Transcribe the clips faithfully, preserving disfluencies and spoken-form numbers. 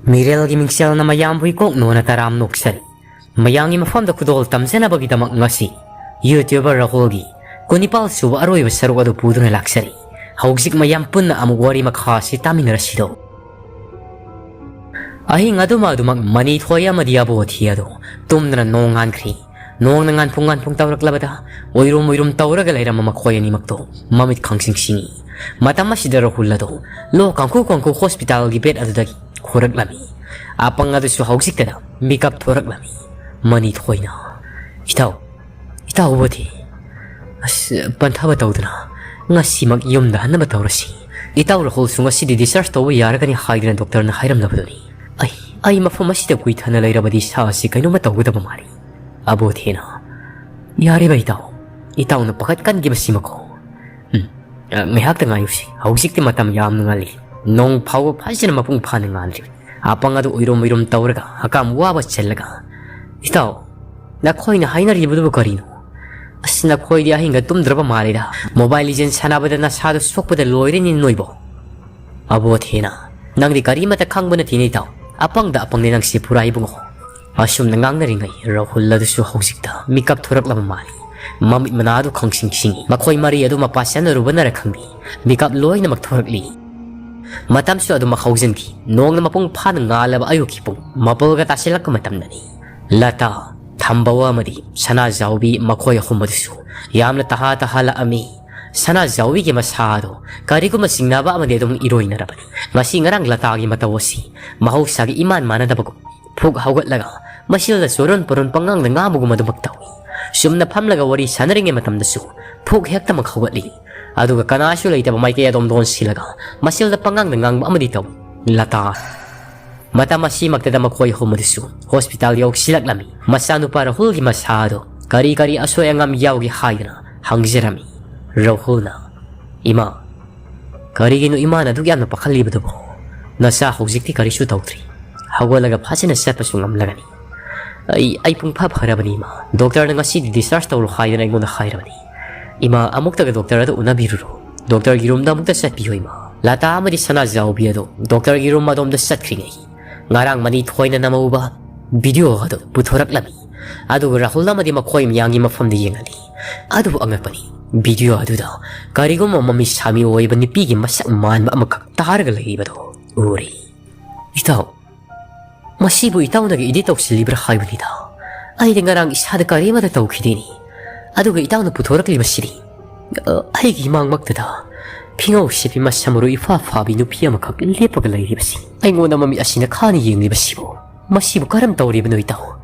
ꯃꯤꯔꯦꯜꯒꯤ ꯃꯤꯡꯁꯦꯜꯅ ꯃꯌꯥꯝꯕꯨ ꯏꯀꯣꯛ ꯅꯣꯟꯅ ꯇꯔꯥꯝ ꯅꯣꯛꯆꯔꯤ꯫ ꯃꯌꯥꯝꯒꯤ ꯃꯐꯝꯗ ꯈꯨꯗꯣꯜ ꯇꯝꯖꯅꯕꯒꯤꯗꯃꯛ ꯉꯁꯤ YouTuber ꯔꯥꯍꯨꯜꯒꯤ ꯀꯨꯟꯅꯤꯄꯥꯜ ꯁꯨꯕ ꯑꯔꯣꯏꯕ ꯁꯔꯨꯛ ꯑꯗꯨ ꯄꯨꯗꯨꯅ ꯂꯥꯛꯆꯔꯤ꯫ ꯍꯧꯖꯤꯛ ꯃꯌꯥꯝ ꯄꯨꯟꯅ ꯑꯃꯨꯛ ꯋꯥꯔꯤ ꯃꯈꯥ ꯑꯁꯤ ꯇꯥꯃꯤꯟꯅꯔꯁꯤꯗꯣ꯫ ꯑꯍꯤꯡ ꯑꯗꯨꯃ ꯑꯗꯨꯃꯛ ꯃꯅꯤꯊꯣꯏ ꯑꯃꯗꯤ ꯑꯕꯣꯊꯤ ꯑꯗꯨ ꯇꯨꯝꯗꯅ ꯅꯣꯡ ꯉꯥꯟꯈ꯭ꯔꯤ꯫ ꯅꯣꯡꯅ ꯉꯥꯟꯐꯨꯡ ꯉꯥꯟꯐꯨꯡ ꯇꯧꯔꯛꯂꯕꯗ ꯑꯣꯏꯔꯨꯝ ꯑꯣꯏꯔꯨꯝ ꯇꯧꯔꯒ ꯂꯩꯔꯝꯕ ꯃꯈꯣꯏ ꯑꯅꯤꯃꯛꯇꯣ ꯃꯃꯤꯠ ꯈꯪꯁꯤꯡ ꯁꯤꯡꯏ꯫ ꯃꯇꯝ ꯑꯁꯤꯗ ꯔꯥꯍꯨꯜ ꯑꯗꯨ ꯂꯣꯛ ꯀꯥꯡꯈꯨ ꯀꯥꯡꯈꯨ ꯍꯣꯁꯄꯤꯇꯥꯜꯒꯤ ꯕꯦꯗ ꯑꯗꯨꯗꯒꯤ ꯍꯧꯔꯛꯂꯝꯃꯤ꯫ ꯑꯄꯪ ꯑꯗꯨꯁꯨ ꯍꯧꯖꯤꯛꯇꯗ ꯃꯤꯀꯞ ꯊꯣꯔꯛꯂꯝꯃꯤ꯫ ꯃꯅꯤꯊꯣꯏꯅ, "ꯏꯇꯥꯎ, ꯏꯇꯥꯎ ꯑꯕꯣꯊꯤ, ꯑꯁ, ꯄꯟꯊꯕ ꯇꯧꯗꯨꯅ ꯉꯁꯤꯃꯛ ꯌꯨꯝꯗ ꯍꯟꯅꯕ ꯇꯧꯔꯁꯤ꯫ ꯏꯇꯥꯎ ꯔꯥꯍꯨꯜꯁꯨ ꯉꯁꯤꯗꯤ discharge ꯇꯧꯕ ꯌꯥꯔꯒꯅꯤ ꯍꯥꯏꯗꯨꯅ ꯗꯣꯛꯇꯔꯅ ꯍꯥꯏꯔꯝꯂꯕꯗꯨꯅꯤ꯫ ꯑꯩ, ꯑꯩ ꯃꯐꯝ ꯑꯁꯤꯗ ꯀꯨꯏꯊꯅ ꯂꯩꯔꯕꯗꯤ ꯏꯁꯥ ꯑꯁꯤ ꯀꯩꯅꯣꯝꯃ ꯇꯧꯒꯗꯕ ꯃꯥꯜꯂꯤ꯫" ꯑꯕꯣꯊꯤꯅ, "ꯌꯥꯔꯦꯕ ꯏꯇꯥꯎ, ꯏꯇꯥꯎꯅ ꯄꯥꯈꯠꯀꯟꯈꯤꯕꯁꯤꯃꯀꯣ꯫ ꯎꯝ, ꯑ, ꯉꯥꯏꯍꯥꯛꯇ ꯉꯥꯏꯌꯨꯁꯤ꯫ ꯍꯧꯖꯤꯛꯇꯤ ꯃꯇꯝ ꯌꯥꯝꯅ ꯉꯜꯂꯤ꯫ ꯅꯣꯡ ꯐꯥꯎꯕ ꯐꯖꯅ ꯃꯄꯨꯡ ꯐꯥꯅ ꯉꯥꯟꯗ꯭ꯔꯤ꯫" ꯑꯄꯪ ꯑꯗꯨ ꯎꯏꯔꯨꯝ ꯎꯏꯔꯨꯝ ꯇꯧꯔꯒ ꯍꯀꯥꯝ ꯋꯥꯕ ꯆꯜꯂꯒ, "ꯏꯇꯥꯎ, ꯅꯈꯣꯏꯅ ꯍꯥꯏꯅꯔꯤꯕꯗꯨꯕꯨ ꯀꯔꯤꯅꯣ? ꯑꯁ, ꯅꯈꯣꯏꯗꯤ ꯑꯍꯤꯡꯒ ꯇꯨꯝꯗ꯭ꯔꯕ ꯃꯥꯜꯂꯦꯗ꯫ Mobile Legends ꯁꯥꯟꯅꯕꯗ ꯅꯁꯥꯗꯣ ꯁꯣꯛꯄꯗ ꯂꯣꯏꯔꯦꯅꯦ ꯅꯣꯏꯕꯣ꯫" ꯑꯕꯣꯊꯤꯅ, "ꯅꯪꯗꯤ ꯀꯔꯤꯃꯠꯇ ꯈꯪꯕ ꯅꯠꯇꯦꯅꯦ ꯏꯇꯥꯎ꯫ ꯑꯄꯪꯗ ꯑꯄꯪꯅꯦ ꯅꯪꯁꯤ ꯄꯨꯔꯥ ꯏꯕꯨꯡꯉꯣ꯫" ꯑꯁꯨꯝꯅ ꯉꯥꯡꯅꯔꯤꯉꯩ ꯔꯥꯍꯨꯜ ꯑꯗꯨꯁꯨ ꯍꯧꯖꯤꯛꯇ ꯃꯤꯀꯞ ꯊꯣꯔꯛꯂꯕ ꯃꯥꯜꯂꯤ꯫ ꯃꯃꯤꯠ ꯃꯅꯥ ꯑꯗꯨ ꯈꯪꯁꯤꯡ ꯁꯤꯡꯏ꯫ ꯃꯈꯣꯏ ꯃꯔꯤ ꯑꯗꯨ ꯃꯄꯥ ꯆꯥꯅꯔꯨꯕꯅꯔ ꯈꯪꯗꯦ, ꯃꯤꯀꯞ ꯂꯣꯏꯅꯃꯛ ꯊꯣꯔꯛꯂꯤ꯫ ꯃꯇꯝꯁꯨ ꯑꯗꯨꯃꯛ ꯍꯧꯖꯤꯟꯈꯤ꯫ ꯅꯣꯡꯅ ꯃꯄꯨꯡ ꯐꯥꯅ ꯉꯥꯜꯂꯕ ꯑꯌꯨꯛꯀꯤ ꯄꯨꯡ ꯃꯥꯄꯜꯒ ꯇꯥꯁꯤꯜꯂꯛꯄ ꯃꯇꯝꯗꯅꯤ꯫ ꯂꯇꯥ, ꯊꯝꯕꯧ ꯑꯃꯗꯤ ꯁꯅꯥꯖꯥꯎꯕꯤ ꯃꯈꯣꯏ ꯑꯍꯨꯝ ꯑꯗꯨꯁꯨ ꯌꯥꯝꯅ ꯇꯍꯥ ꯇꯍꯥ ꯂꯥꯛꯑꯝꯃꯤ꯫ ꯁꯅꯥꯖꯥꯎꯕꯤꯒꯤ ꯃꯁꯥ ꯑꯗꯨ ꯀꯔꯤꯒꯨꯝꯕ ꯆꯤꯡꯅꯕ ꯑꯃꯗꯤ ꯑꯗꯨꯝ ꯏꯔꯣꯏꯅꯔꯕꯅꯤ꯫ ꯉꯁꯤ ꯉꯔꯥꯡ ꯂꯇꯥꯒꯤ ꯃꯇꯧ ꯑꯁꯤ ꯃꯍꯧꯁꯥꯒꯤ ꯏꯃꯥꯟ ꯃꯥꯟꯅꯗꯕꯒꯨꯝ ꯐꯨꯛ ꯍꯧꯒꯠꯂꯒ ꯃꯁꯤꯗ ꯆꯣꯔꯣꯟ ꯄꯔꯣꯟ ꯄꯉꯥꯡꯗ ꯉꯥꯡꯕꯒꯨꯝ ꯑꯗꯨꯃꯛ ꯇꯧꯏ꯫ ꯆꯨꯝꯅ ꯐꯝꯂꯒ ꯋꯥꯔꯤ ꯁꯥꯟꯅꯔꯤꯉꯩ ꯃꯇꯝꯗꯁꯨ ꯐꯨꯛ ꯍꯦꯛꯇꯃꯛ ꯍꯧꯒꯠꯂꯤ꯫ ꯑꯗꯨꯒ ꯀꯅꯥꯁꯨ ꯂꯩꯇꯕ ꯃꯥꯏꯀꯩ ꯑꯗꯣꯝꯗ ꯑꯣꯟꯁꯤꯜꯂꯒ ꯃꯁꯤꯗ ꯄꯉꯥꯡꯗ ꯉꯥꯡꯕ ꯑꯃꯗꯤ ꯇꯧꯏ꯫ ꯂꯇꯥ꯫ ꯃꯇꯝ ꯑꯁꯤꯃꯛꯇꯗ ꯃꯈꯣꯏ ꯑꯍꯨꯝ ꯑꯗꯨꯁꯨ ꯍꯣꯁꯄꯤꯇꯥꯜ ꯌꯧꯁꯤꯜꯂꯛꯂꯝꯃꯤ꯫ ꯃꯆꯥꯅꯨꯄꯥ ꯔꯥꯍꯨꯜꯒꯤ ꯃꯁꯥ ꯑꯗꯨ ꯀꯔꯤ ꯀꯔꯤ ꯑꯁꯣꯏ ꯑꯉꯥꯝ ꯌꯥꯎꯒꯦ ꯍꯥꯏꯗꯨꯅ ꯍꯪꯖꯔꯝꯃꯤ꯫ ꯔꯥꯍꯨꯜꯅ, "ꯏꯃꯥ, ꯀꯔꯤꯒꯤꯅꯣ ꯏꯃꯥꯅ ꯑꯗꯨꯛ ꯌꯥꯝꯅ ꯄꯥꯈꯠꯂꯤꯕꯗꯨꯕꯣ? ꯅꯆꯥ ꯍꯧꯖꯤꯛꯇꯤ ꯀꯔꯤꯁꯨ ꯇꯧꯗ꯭ꯔꯤ꯫ ꯍꯧꯒꯠꯂꯒ ꯐꯖꯅ ꯆꯠꯄꯁꯨ ꯉꯝꯂꯒꯅꯤ꯫" "ꯑꯩ, ꯑꯩ ꯄꯨꯡꯐꯥ ꯐꯔꯕꯅꯤ, ꯏꯃꯥ꯫ ꯗꯣꯛꯇꯔꯅ ꯉꯁꯤꯗꯤ discharge ꯇꯧꯔꯣ ꯍꯥꯏꯗꯅ ꯑꯩꯉꯣꯟꯗ ꯍꯥꯏꯔꯕꯅꯤ꯫ ꯏꯃꯥ, ꯑꯃꯨꯛꯇꯒ ꯗꯣꯛꯇꯔ ꯑꯗꯨ ꯎꯅꯕꯤꯔꯨꯔꯣ꯫ ꯗꯣꯛꯇꯔꯒꯤ ꯔꯨꯝꯗ ꯑꯃꯨꯛꯇ ꯆꯠꯄꯤꯌꯨ, ꯏꯃꯥ꯫" ꯂꯇꯥ ꯑꯃꯗꯤ ꯁꯅꯥꯖꯥꯎꯕꯤ ꯑꯗꯨ ꯗꯣꯛꯇꯔꯒꯤ ꯔꯨꯝ ꯑꯗꯣꯝꯗ ꯆꯠꯈ꯭ꯔꯤꯉꯩ ꯉꯔꯥꯡ ꯃꯅꯤꯊꯣꯏꯅ ꯅꯝꯍꯧꯕ ꯚꯤꯗꯤꯑꯣ ꯑꯗꯨ ꯄꯨꯊꯣꯔꯛꯂꯝꯃꯤ꯫ ꯑꯗꯨꯒ ꯔꯥꯍꯨꯜ ꯑꯃꯗꯤ ꯃꯈꯣꯏ ꯃꯌꯥꯝꯒꯤ ꯃꯐꯝꯗ ꯌꯦꯡꯍꯜꯂꯤ꯫ ꯑꯗꯨꯕꯨ ꯑꯉꯛꯄꯅꯤ, ꯚꯤꯗꯤꯑꯣ ꯑꯗꯨꯗ ꯀꯔꯤꯒꯨꯝꯕ ꯃꯃꯤ ꯁꯥꯃꯤ ꯑꯣꯏꯕ ꯅꯨꯄꯤꯒꯤ ꯃꯁꯛ ꯃꯥꯟꯕ ꯑꯃꯈꯛ ꯇꯥꯔꯒ ꯂꯩꯔꯤꯕꯗꯨ ꯎꯔꯤ꯫ "ꯏꯇꯥꯎ, ꯃꯁꯤꯕꯨ ꯏꯇꯥꯎꯅꯒ ꯏꯗꯤꯠ ꯇꯧꯁꯤꯜꯂꯤꯕ꯭ꯔꯥ ꯍꯥꯏꯕꯅꯤꯗ꯫ ꯑꯩꯗꯤ ꯉꯔꯥꯡ ꯏꯁꯥꯗ ꯀꯔꯤꯃꯠꯇ ꯇꯧꯈꯤꯗꯦꯅꯤ꯫ ꯑꯗꯨꯒ ꯏꯇꯥꯎꯅ ꯄꯨꯊꯣꯔꯛꯂꯤꯕꯁꯤꯗꯤ, ꯑ, ꯑꯩꯒꯤ ꯏꯃꯥꯡꯃꯛꯇꯗ ꯐꯤꯉꯧ ꯁꯦꯠꯄꯤ ꯃꯁꯝ ꯃꯔꯨ ꯏꯐꯥ ꯐꯥꯕꯤ ꯅꯨꯄꯤ ꯑꯃꯈꯛ ꯂꯦꯞꯄꯒ ꯂꯩꯔꯤꯕꯁꯤ꯫ ꯑꯩꯉꯣꯟꯗ ꯃꯃꯤꯠ ꯑꯁꯤꯅ ꯈꯥꯅ ꯌꯦꯡꯂꯤꯕꯁꯤꯕꯨ, ꯃꯁꯤꯕꯨ ꯀꯔꯝ ꯇꯧꯔꯤꯕꯅꯣ ꯏꯇꯥꯎ?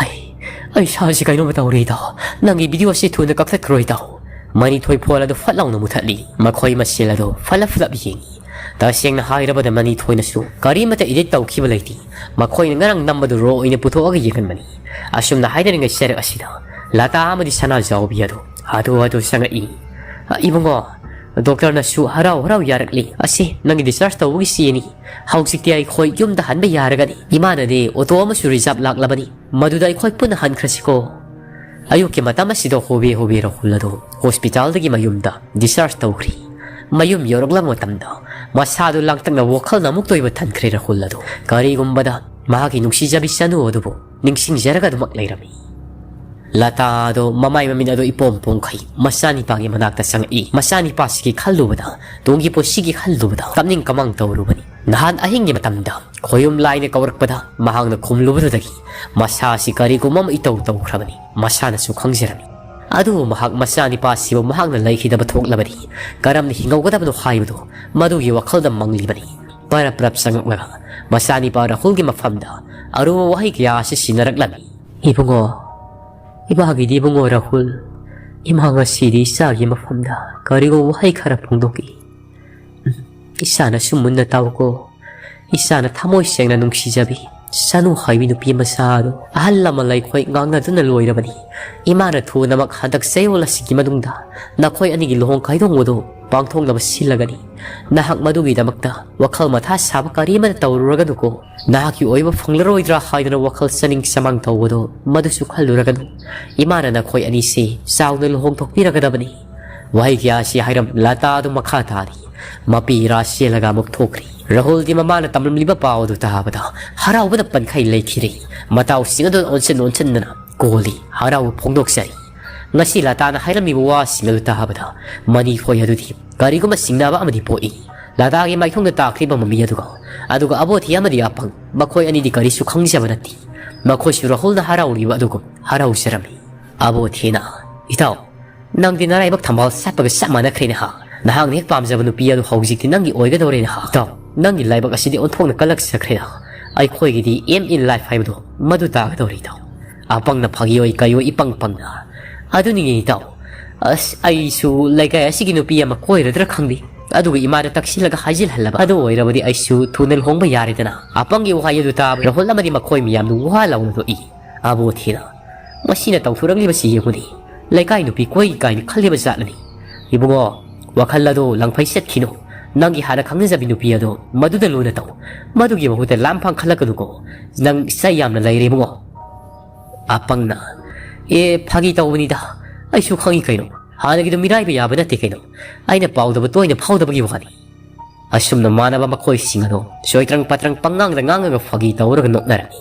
ꯑꯩ, ꯑꯩ ꯏꯁꯥꯁꯤ ꯀꯩꯅꯣꯝꯃ ꯇꯧꯔꯦ ꯏꯇꯥꯎ꯫ ꯅꯪꯒꯤ ꯚꯤꯗꯤꯑꯣ ꯑꯁꯤ ꯊꯨꯅ ꯀꯛꯊꯠꯈ꯭ꯔꯣ ꯏꯇꯥꯎ꯫" ꯃꯅꯤꯊꯣꯏ ꯐꯣꯟ ꯑꯗꯨ ꯐꯠ ꯂꯥꯎꯅ ꯃꯨꯊꯠꯂꯤ꯫ ꯃꯈꯣꯏ ꯃꯁꯦꯜ ꯑꯗꯨ ꯐꯠꯂꯞ ꯐꯠꯂꯞ ꯌꯦꯡꯉꯤ꯫ ꯇꯁꯦꯡꯅ ꯍꯥꯏꯔꯕꯗ ꯃꯅꯤꯊꯣꯏꯅꯁꯨ ꯀꯔꯤꯃꯠꯇ ꯏꯗꯤꯠ ꯇꯧꯈꯤꯕ ꯂꯩꯇꯦ꯫ ꯃꯈꯣꯏꯅ ꯉꯔꯥꯡ ꯅꯝꯕꯗꯨ ꯔꯣ ꯑꯣꯏꯅ ꯄꯨꯊꯣꯛꯑꯒ ꯌꯦꯡꯍꯟꯕꯅꯤ꯫ ꯑꯁꯨꯝꯅ ꯍꯥꯏꯅꯔꯤꯉꯩ ꯆꯔꯛ ꯑꯁꯤꯗ ꯂꯇꯥ ꯑꯃꯗꯤ ꯁꯅꯥꯖꯥꯎꯕꯤ ꯑꯗꯨ ꯍꯥꯊꯨ ꯍꯥꯊꯨ ꯆꯪꯉꯛꯏ꯫ "ꯑ, ꯏꯕꯨꯡꯉꯣ, ꯗꯣꯛꯇꯔꯅꯁꯨ ꯍꯔꯥꯎ ꯍꯔꯥꯎ ꯌꯥꯔꯛꯂꯤ꯫ ꯑꯁꯤ ꯅꯪꯒꯤ ꯗꯤꯁꯆꯥꯔꯖ ꯇꯧꯕꯒꯤ ꯆꯦꯅꯤ꯫ ꯍꯧꯖꯤꯛꯇꯤ ꯑꯩꯈꯣꯏ ꯌꯨꯝꯗ ꯍꯟꯕ ꯌꯥꯔꯒꯅꯤ꯫ ꯏꯃꯥꯅꯗꯤ ꯑꯣꯇꯣ ꯑꯃꯁꯨ ꯔꯤꯖꯥꯕ ꯂꯥꯛꯂꯕꯅꯤ꯫ ꯃꯗꯨꯗ ꯑꯩꯈꯣꯏ ꯄꯨꯟꯅ ꯍꯟꯈ꯭ꯔꯁꯤꯀꯣ꯫" ꯑꯌꯨꯛꯀꯤ ꯃꯇꯝ ꯑꯁꯤꯗ ꯍꯣꯕꯦ ꯍꯣꯕꯦ ꯔꯥꯍꯨꯜ ꯑꯗꯨ ꯍꯣꯁꯄꯤꯇꯥꯜꯗꯒꯤ ꯃꯌꯨꯝꯗ ꯗꯤꯁꯆꯥꯔꯖ ꯇꯧꯈ꯭ꯔꯤ꯫ ꯃꯌꯨꯝ ꯌꯧꯔꯛꯂꯕ ꯃꯇꯝꯗ ꯃꯁꯥꯗꯨ ꯂꯥꯡꯇꯛꯅ ꯋꯥꯈꯜꯅ ꯑꯃꯨꯛꯇ ꯑꯣꯏꯕ ꯊꯟꯈ꯭ꯔꯦ ꯔꯥꯍꯨꯜ ꯑꯗꯨ꯫ ꯀꯔꯤꯒꯨꯝꯕꯗ ꯃꯍꯥꯛꯀꯤ ꯅꯨꯡꯁꯤꯖꯕꯤ ꯁꯅꯨ ꯑꯗꯨꯕꯨ ꯅꯤꯡꯁꯤꯡꯖꯔꯒ ꯑꯗꯨꯃꯛ ꯂꯩꯔꯝꯃꯤ꯫ ꯂꯇꯥ ꯑꯗꯨ ꯃꯃꯥꯏ ꯃꯃꯤꯠ ꯑꯗꯨ ꯏꯄꯣꯝ ꯄꯣꯝꯈꯩ ꯃꯆꯥꯅꯤꯄꯥꯒꯤ ꯃꯅꯥꯛꯇ ꯆꯪꯉꯛꯏ꯫ ꯃꯆꯥꯅꯤꯄꯥꯁꯤꯒꯤ ꯈꯜꯂꯨꯕꯗ, ꯇꯨꯡꯒꯤ ꯄꯨꯟꯁꯤꯒꯤ ꯈꯜꯂꯨꯕꯗ ꯀꯞꯅꯤꯡ ꯀꯃꯥꯡ ꯇꯧꯔꯨꯕꯅꯤ꯫ ꯅꯍꯥꯟ ꯑꯍꯤꯡꯒꯤ ꯃꯇꯝꯗ ꯈꯣꯌꯨꯝ ꯂꯥꯏꯅ ꯀꯧꯔꯛꯄꯗ ꯃꯍꯥꯛꯅ ꯈꯨꯝꯂꯨꯕꯗꯨꯗꯒꯤ ꯃꯁꯥ ꯑꯁꯤ ꯀꯔꯤꯒꯨꯝꯕ ꯑꯃ ꯏꯇꯧ ꯇꯧꯈ꯭ꯔꯕꯅꯤ꯫ ꯃꯁꯥꯅꯁꯨ ꯈꯪꯖꯔꯝꯃꯤ꯫ ꯑꯗꯨꯕꯨ ꯃꯍꯥꯛ ꯃꯆꯥꯅꯤꯄꯥꯁꯤꯕꯨ ꯃꯍꯥꯛꯅ ꯂꯩꯈꯤꯗꯕ ꯊꯣꯛꯂꯕꯗꯤ ꯀꯔꯝꯅ ꯍꯤꯡꯍꯧꯒꯗꯕꯅꯣ ꯍꯥꯏꯕꯗꯨ ꯃꯗꯨꯒꯤ ꯋꯥꯈꯜꯗ ꯃꯪꯂꯤꯕꯅꯤ꯫ ꯄꯔꯞ ꯄꯔꯞ ꯆꯪꯉꯛꯂꯒ ꯃꯆꯥꯅꯤꯄꯥ ꯔꯥꯍꯨꯜꯒꯤ ꯃꯐꯝꯗ ꯑꯔꯨꯕ ꯋꯥꯍꯩ ꯀꯌꯥ ꯑꯁꯤ ꯁꯤꯟꯅꯔꯛꯂꯝꯃꯤ꯫ "ꯏꯕꯨꯡꯉꯣ, ꯏꯃꯥꯒꯤꯗꯤ ꯏꯕꯨꯡꯉꯣ ꯔꯥꯍꯨꯜ, ꯏꯃꯥ ꯉꯁꯤꯗꯤ ꯏꯆꯥꯒꯤ ꯃꯐꯝꯗ ꯀꯔꯤꯒꯨꯝꯕ ꯋꯥꯍꯩ ꯈꯔ ꯐꯣꯡꯗꯣꯛꯏ꯫ ꯎꯝ, ꯏꯆꯥꯅꯁꯨ ꯃꯨꯟꯅ ꯇꯥꯎꯀꯣ꯫ ꯏꯆꯥꯅ ꯊꯃꯣꯏ ꯁꯦꯡꯅ ꯅꯨꯡꯁꯤꯖꯕꯤ ꯁꯅꯨ ꯍꯥꯏꯕꯤ ꯅꯨꯄꯤ ꯃꯆꯥ ꯑꯗꯨ ꯑꯍꯜ ꯂꯃꯟ ꯑꯩꯈꯣꯏ ꯉꯥꯡꯅꯗꯨꯅ ꯂꯣꯏꯔꯕꯅꯤ꯫ ꯏꯃꯥꯅ ꯊꯨꯅꯃꯛ ꯍꯟꯗꯛ ꯆꯌꯣꯜ ꯑꯁꯤꯒꯤ ꯃꯅꯨꯡꯗ ꯅꯈꯣꯏ ꯑꯅꯤꯒꯤ ꯂꯨꯍꯣꯡ ꯀꯥꯏꯗꯣꯡꯕꯗꯨ ꯄꯥꯡꯊꯣꯛꯅꯕ ꯁꯤꯜꯂꯒꯅꯤ꯫ ꯅꯍꯥꯛ ꯃꯗꯨꯒꯤꯗꯃꯛꯇ ꯋꯥꯈꯜ ꯃꯊꯥ ꯁꯥꯕ ꯀꯔꯤꯃꯠꯇ ꯇꯧꯔꯨꯔꯒꯅꯨꯀꯣ꯫ ꯅꯍꯥꯛꯀꯤ ꯑꯣꯏꯕ ꯐꯪꯂꯔꯣꯏꯗ꯭ꯔꯥ ꯍꯥꯏꯗꯨꯅ ꯋꯥꯈꯜ ꯆꯅꯤꯡ ꯆꯃꯥꯡ ꯇꯧꯕꯗꯣ ꯃꯗꯨꯁꯨ ꯈꯜꯂꯨꯔꯒꯅꯨ꯫ ꯏꯃꯥꯅ ꯅꯈꯣꯏ ꯑꯅꯤꯁꯦ ꯆꯥꯎꯅ ꯂꯨꯍꯣꯡꯊꯣꯛꯄꯤꯔꯒꯗꯕꯅꯤ꯫" ꯋꯥꯍꯩ ꯀꯌꯥ ꯑꯁꯤ ꯍꯥꯏꯔꯝ ꯂꯇꯥ ꯑꯗꯨ ꯃꯈꯥ ꯇꯥꯔꯤ꯫ ꯃꯄꯤ ꯏꯔꯥ ꯆꯦꯜꯂꯒ ꯑꯃꯨꯛ ꯊꯣꯛꯈ꯭ꯔꯤ꯫ ꯔꯥꯍꯨꯜꯗꯤ ꯃꯃꯥꯅ ꯇꯝꯂꯝꯂꯤꯕ ꯄꯥꯎ ꯑꯗꯨ ꯇꯥꯕꯗ ꯍꯔꯥꯎꯕꯗ ꯄꯟꯈꯩ ꯂꯩꯈꯤꯔꯦ꯫ ꯃꯇꯥꯎꯁꯤꯡ ꯑꯗꯨ ꯑꯣꯟꯁꯤꯟ ꯑꯣꯟꯁꯤꯟꯗꯅ ꯀꯣꯜꯂꯤ꯫ ꯍꯔꯥꯎꯕ ꯐꯣꯡꯗꯣꯛꯆꯔꯤ꯫ ꯉꯁꯤ ꯂꯇꯥꯅ ꯍꯥꯏꯔꯝꯃꯤꯕ ꯋꯥꯁꯤꯡ ꯑꯗꯨ ꯇꯥꯕꯗ ꯃꯅꯤꯊꯣꯏ ꯑꯗꯨꯗꯤ ꯀꯔꯤꯒꯨꯝꯕ ꯆꯤꯡꯅꯕ ꯑꯃꯗꯤ ꯄꯣꯛꯏ꯫ ꯂꯇꯥꯒꯤ ꯃꯥꯏꯊꯣꯡꯗ ꯇꯥꯈ꯭ꯔꯤꯕ ꯃꯃꯤ ꯑꯗꯨꯒ, ꯑꯗꯨꯒ ꯑꯕꯣꯊꯤ ꯑꯃꯗꯤ ꯑꯄꯪ, ꯃꯈꯣꯏ ꯑꯅꯤꯗꯤ ꯀꯔꯤꯁꯨ ꯈꯪꯖꯕ ꯅꯠꯇꯦ꯫ ꯃꯈꯣꯏꯁꯨ ꯔꯥꯍꯨꯜꯅ ꯍꯔꯥꯎꯔꯤꯕ ꯑꯗꯨꯒꯨꯝ ꯍꯔꯥꯎꯖꯔꯝꯃꯤ꯫ ꯑꯕꯣꯊꯤꯅ, "ꯏꯇꯥꯎ, ꯅꯪꯗꯤ ꯅꯔꯥꯏꯕꯛ ꯊꯝꯕꯥꯜ ꯁꯥꯠꯄꯒ ꯆꯞ ꯃꯥꯟꯅꯈ꯭ꯔꯦꯅꯦ ꯍꯥ? ꯅꯍꯥꯛꯅ ꯍꯦꯛ ꯄꯥꯝꯖꯕ ꯅꯨꯄꯤ ꯑꯗꯨ ꯍꯧꯖꯤꯛꯇꯤ ꯅꯪꯒꯤ ꯑꯣꯏꯒꯗꯧꯔꯦꯅꯦ ꯍꯥ? ꯏꯇꯥꯎ, ꯅꯪꯒꯤ ꯂꯥꯏꯕꯛ ꯑꯁꯤꯗꯤ ꯑꯣꯟꯊꯣꯛꯅ ꯀꯜꯂꯛꯆꯈ꯭ꯔꯦꯅ꯫ ꯑꯩꯈꯣꯏꯒꯤꯗꯤ aim in life ꯍꯥꯏꯕꯗꯣ ꯃꯗꯨ ꯇꯥꯒꯗꯧꯔꯦ ꯏꯇꯥꯎ꯫" ꯑꯄꯪꯅ ꯐꯥꯒꯤ ꯑꯣꯏ ꯀꯩ ꯑꯣꯏ ꯏꯄꯪ ꯄꯪꯅ, "ꯑꯗꯨꯅꯤꯅꯦ ꯏꯇꯥꯎ, ꯑꯁ, ꯑꯩꯁꯨ ꯂꯩꯀꯥꯏ ꯑꯁꯤꯒꯤ ꯅꯨꯄꯤ ꯑꯃ ꯀꯣꯏꯔꯗ꯭ꯔꯥ ꯈꯪꯗꯦ꯫ ꯑꯗꯨꯒ ꯏꯃꯥꯗ ꯇꯛꯁꯤꯜꯂꯒ ꯍꯥꯏꯖꯤꯜꯍꯜꯂꯕ꯫ ꯑꯗꯨ ꯑꯣꯏꯔꯕꯗꯤ ꯑꯩꯁꯨ ꯊꯨꯅ ꯂꯨꯍꯣꯡꯕ ꯌꯥꯔꯦꯗꯅ꯫" ꯑꯄꯪꯒꯤ ꯋꯥꯍꯩ ꯑꯗꯨ ꯇꯥꯕ ꯔꯥꯍꯨꯜ ꯑꯃꯗꯤ ꯃꯈꯣꯏ ꯃꯤꯌꯥꯝꯗꯨ ꯋꯥ ꯂꯥꯎꯅ ꯅꯣꯛꯏ꯫ ꯑꯕꯣꯊꯤꯅ, "ꯃꯁꯤꯅ ꯇꯧꯊꯣꯔꯛꯂꯤꯕꯁꯤ ꯌꯦꯡꯉꯨꯅꯦ꯫ ꯂꯩꯀꯥꯏ ꯅꯨꯄꯤ ꯀꯣꯏ ꯀꯥꯏꯅ ꯈꯜꯂꯤꯕ ꯖꯥꯠꯂꯅꯤ꯫ ꯏꯕꯨꯡꯉꯣ, ꯋꯥꯈꯜ ꯑꯗꯨ ꯂꯪꯐꯩ ꯆꯠꯈꯤꯅꯨ꯫ ꯅꯪꯒꯤ ꯍꯥꯟꯅ ꯈꯪꯅꯖꯕꯤ ꯅꯨꯄꯤ ꯑꯗꯣ ꯃꯗꯨꯗ ꯂꯨꯅ ꯇꯧ꯫ ꯃꯗꯨꯒꯤ ꯃꯍꯨꯠꯇ ꯂꯥꯝꯐꯥꯡ ꯈꯜꯂꯛꯀꯅꯨꯀꯣ꯫ ꯅꯪ ꯏꯆꯥ ꯌꯥꯝꯅ ꯂꯩꯔꯦ ꯏꯕꯨꯡꯉꯣ꯫" ꯑꯄꯪꯅ, "ꯑꯦ, ꯐꯥꯒꯤ ꯇꯧꯕꯅꯤꯗ꯫ ꯑꯩꯁꯨ ꯈꯪꯉꯤ ꯀꯩꯅꯣ꯫ ꯍꯥꯟꯅꯒꯤꯗꯣ ꯃꯤꯔꯥꯏꯕ ꯌꯥꯕ ꯅꯠꯇꯦ ꯀꯩꯅꯣ꯫ ꯑꯩꯅ ꯄꯥꯎꯗꯕ ꯇꯣꯏꯅ ꯐꯥꯎꯗꯕꯒꯤ ꯋꯥꯅꯤ꯫" ꯑꯁꯨꯝꯅ ꯃꯥꯟꯅꯕ ꯃꯈꯣꯏꯁꯤꯡ ꯑꯗꯣ ꯆꯣꯏꯇ꯭ꯔꯪ ꯄꯥꯇ꯭ꯔꯪ ꯄꯪꯉꯥꯡꯗ ꯉꯥꯡꯉꯒ ꯐꯥꯒꯤ ꯇꯧꯔꯒ ꯅꯣꯛꯅꯔꯝꯃꯤ꯫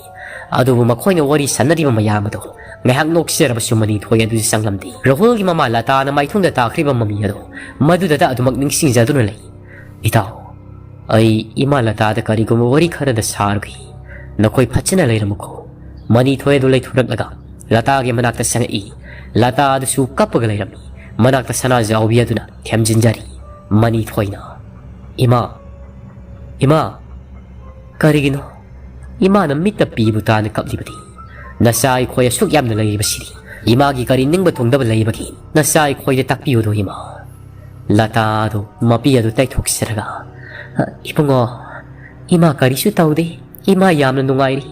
ꯑꯗꯨꯕꯨ ꯃꯈꯣꯏꯅ ꯋꯥꯔꯤ ꯁꯥꯟꯅꯔꯤꯕ ꯃꯌꯥꯝ ꯑꯗꯣ ꯉꯥꯏꯍꯥꯛ ꯅꯣꯛꯆꯔꯕꯁꯨ ꯃꯅꯤꯊꯣꯏ ꯑꯗꯨꯗꯤ ꯆꯪꯂꯝꯗꯦ꯫ ꯔꯥꯍꯨꯜꯒꯤ ꯃꯃꯥ ꯂꯇꯥꯅ ꯃꯥꯏꯊꯣꯡꯗ ꯇꯥꯈ꯭ꯔꯤꯕ ꯃꯃꯤ ꯑꯗꯣ ꯃꯗꯨꯗꯇ ꯑꯗꯨꯃꯛ ꯅꯤꯡꯁꯤꯡꯖꯗꯨꯅ ꯂꯩ꯫ "ꯏꯇꯥꯎ, ꯑꯩ ꯏꯃꯥ ꯂꯇꯥꯗ ꯀꯔꯤꯒꯨꯝꯕ ꯋꯥꯔꯤ ꯈꯔꯗ ꯁꯥꯔꯨꯒꯦ꯫ ꯅꯈꯣꯏ ꯐꯖꯅ ꯂꯩꯔꯝꯃꯨꯀꯣ꯫" ꯃꯅꯤꯊꯣꯏ ꯑꯗꯨ ꯂꯩꯊꯣꯔꯛꯂꯒ ꯂꯇꯥꯒꯤ ꯃꯅꯥꯛꯇ ꯆꯪꯉꯛꯏ꯫ ꯂꯇꯥ ꯑꯗꯨꯁꯨ ꯀꯞꯄꯒ ꯂꯩꯔꯝꯃꯤ꯫ ꯃꯅꯥꯛꯇ ꯁꯅꯥꯖꯥꯎꯕꯤ ꯑꯗꯨꯅ ꯊꯦꯝꯖꯤꯟꯖꯔꯤ꯫ ꯃꯅꯤꯊꯣꯏꯅ, "ꯏꯃꯥ, ꯏꯃꯥ, ꯀꯔꯤꯒꯤꯅꯣ ꯏꯃꯥꯅ ꯃꯤꯠꯇ ꯄꯤꯕꯨ ꯇꯥꯅ ꯀꯞꯂꯤꯕꯗꯤ? ꯅꯆꯥ ꯑꯩꯈꯣꯏ ꯑꯁꯨꯛ ꯌꯥꯝꯅ ꯂꯩꯔꯤꯕꯁꯤꯗꯤ ꯏꯃꯥꯒꯤ ꯀꯔꯤ ꯅꯤꯡꯕ ꯊꯨꯡꯗꯕ ꯂꯩꯕꯒꯤ? ꯅꯆꯥ ꯑꯩꯈꯣꯏꯗ ꯇꯥꯛꯄꯤꯌꯨꯗꯣ ꯏꯃꯥ꯫" ꯂꯇꯥꯗꯨ ꯃꯄꯤ ꯑꯗꯨ ꯇꯩꯊꯣꯛꯆꯔꯒ, "ꯏꯕꯨꯡꯉꯣ, ꯏꯃꯥ ꯀꯔꯤꯁꯨ ꯇꯧꯗꯦ꯫ ꯏꯃꯥ ꯌꯥꯝꯅ ꯅꯨꯡꯉꯥꯏꯔꯤ꯫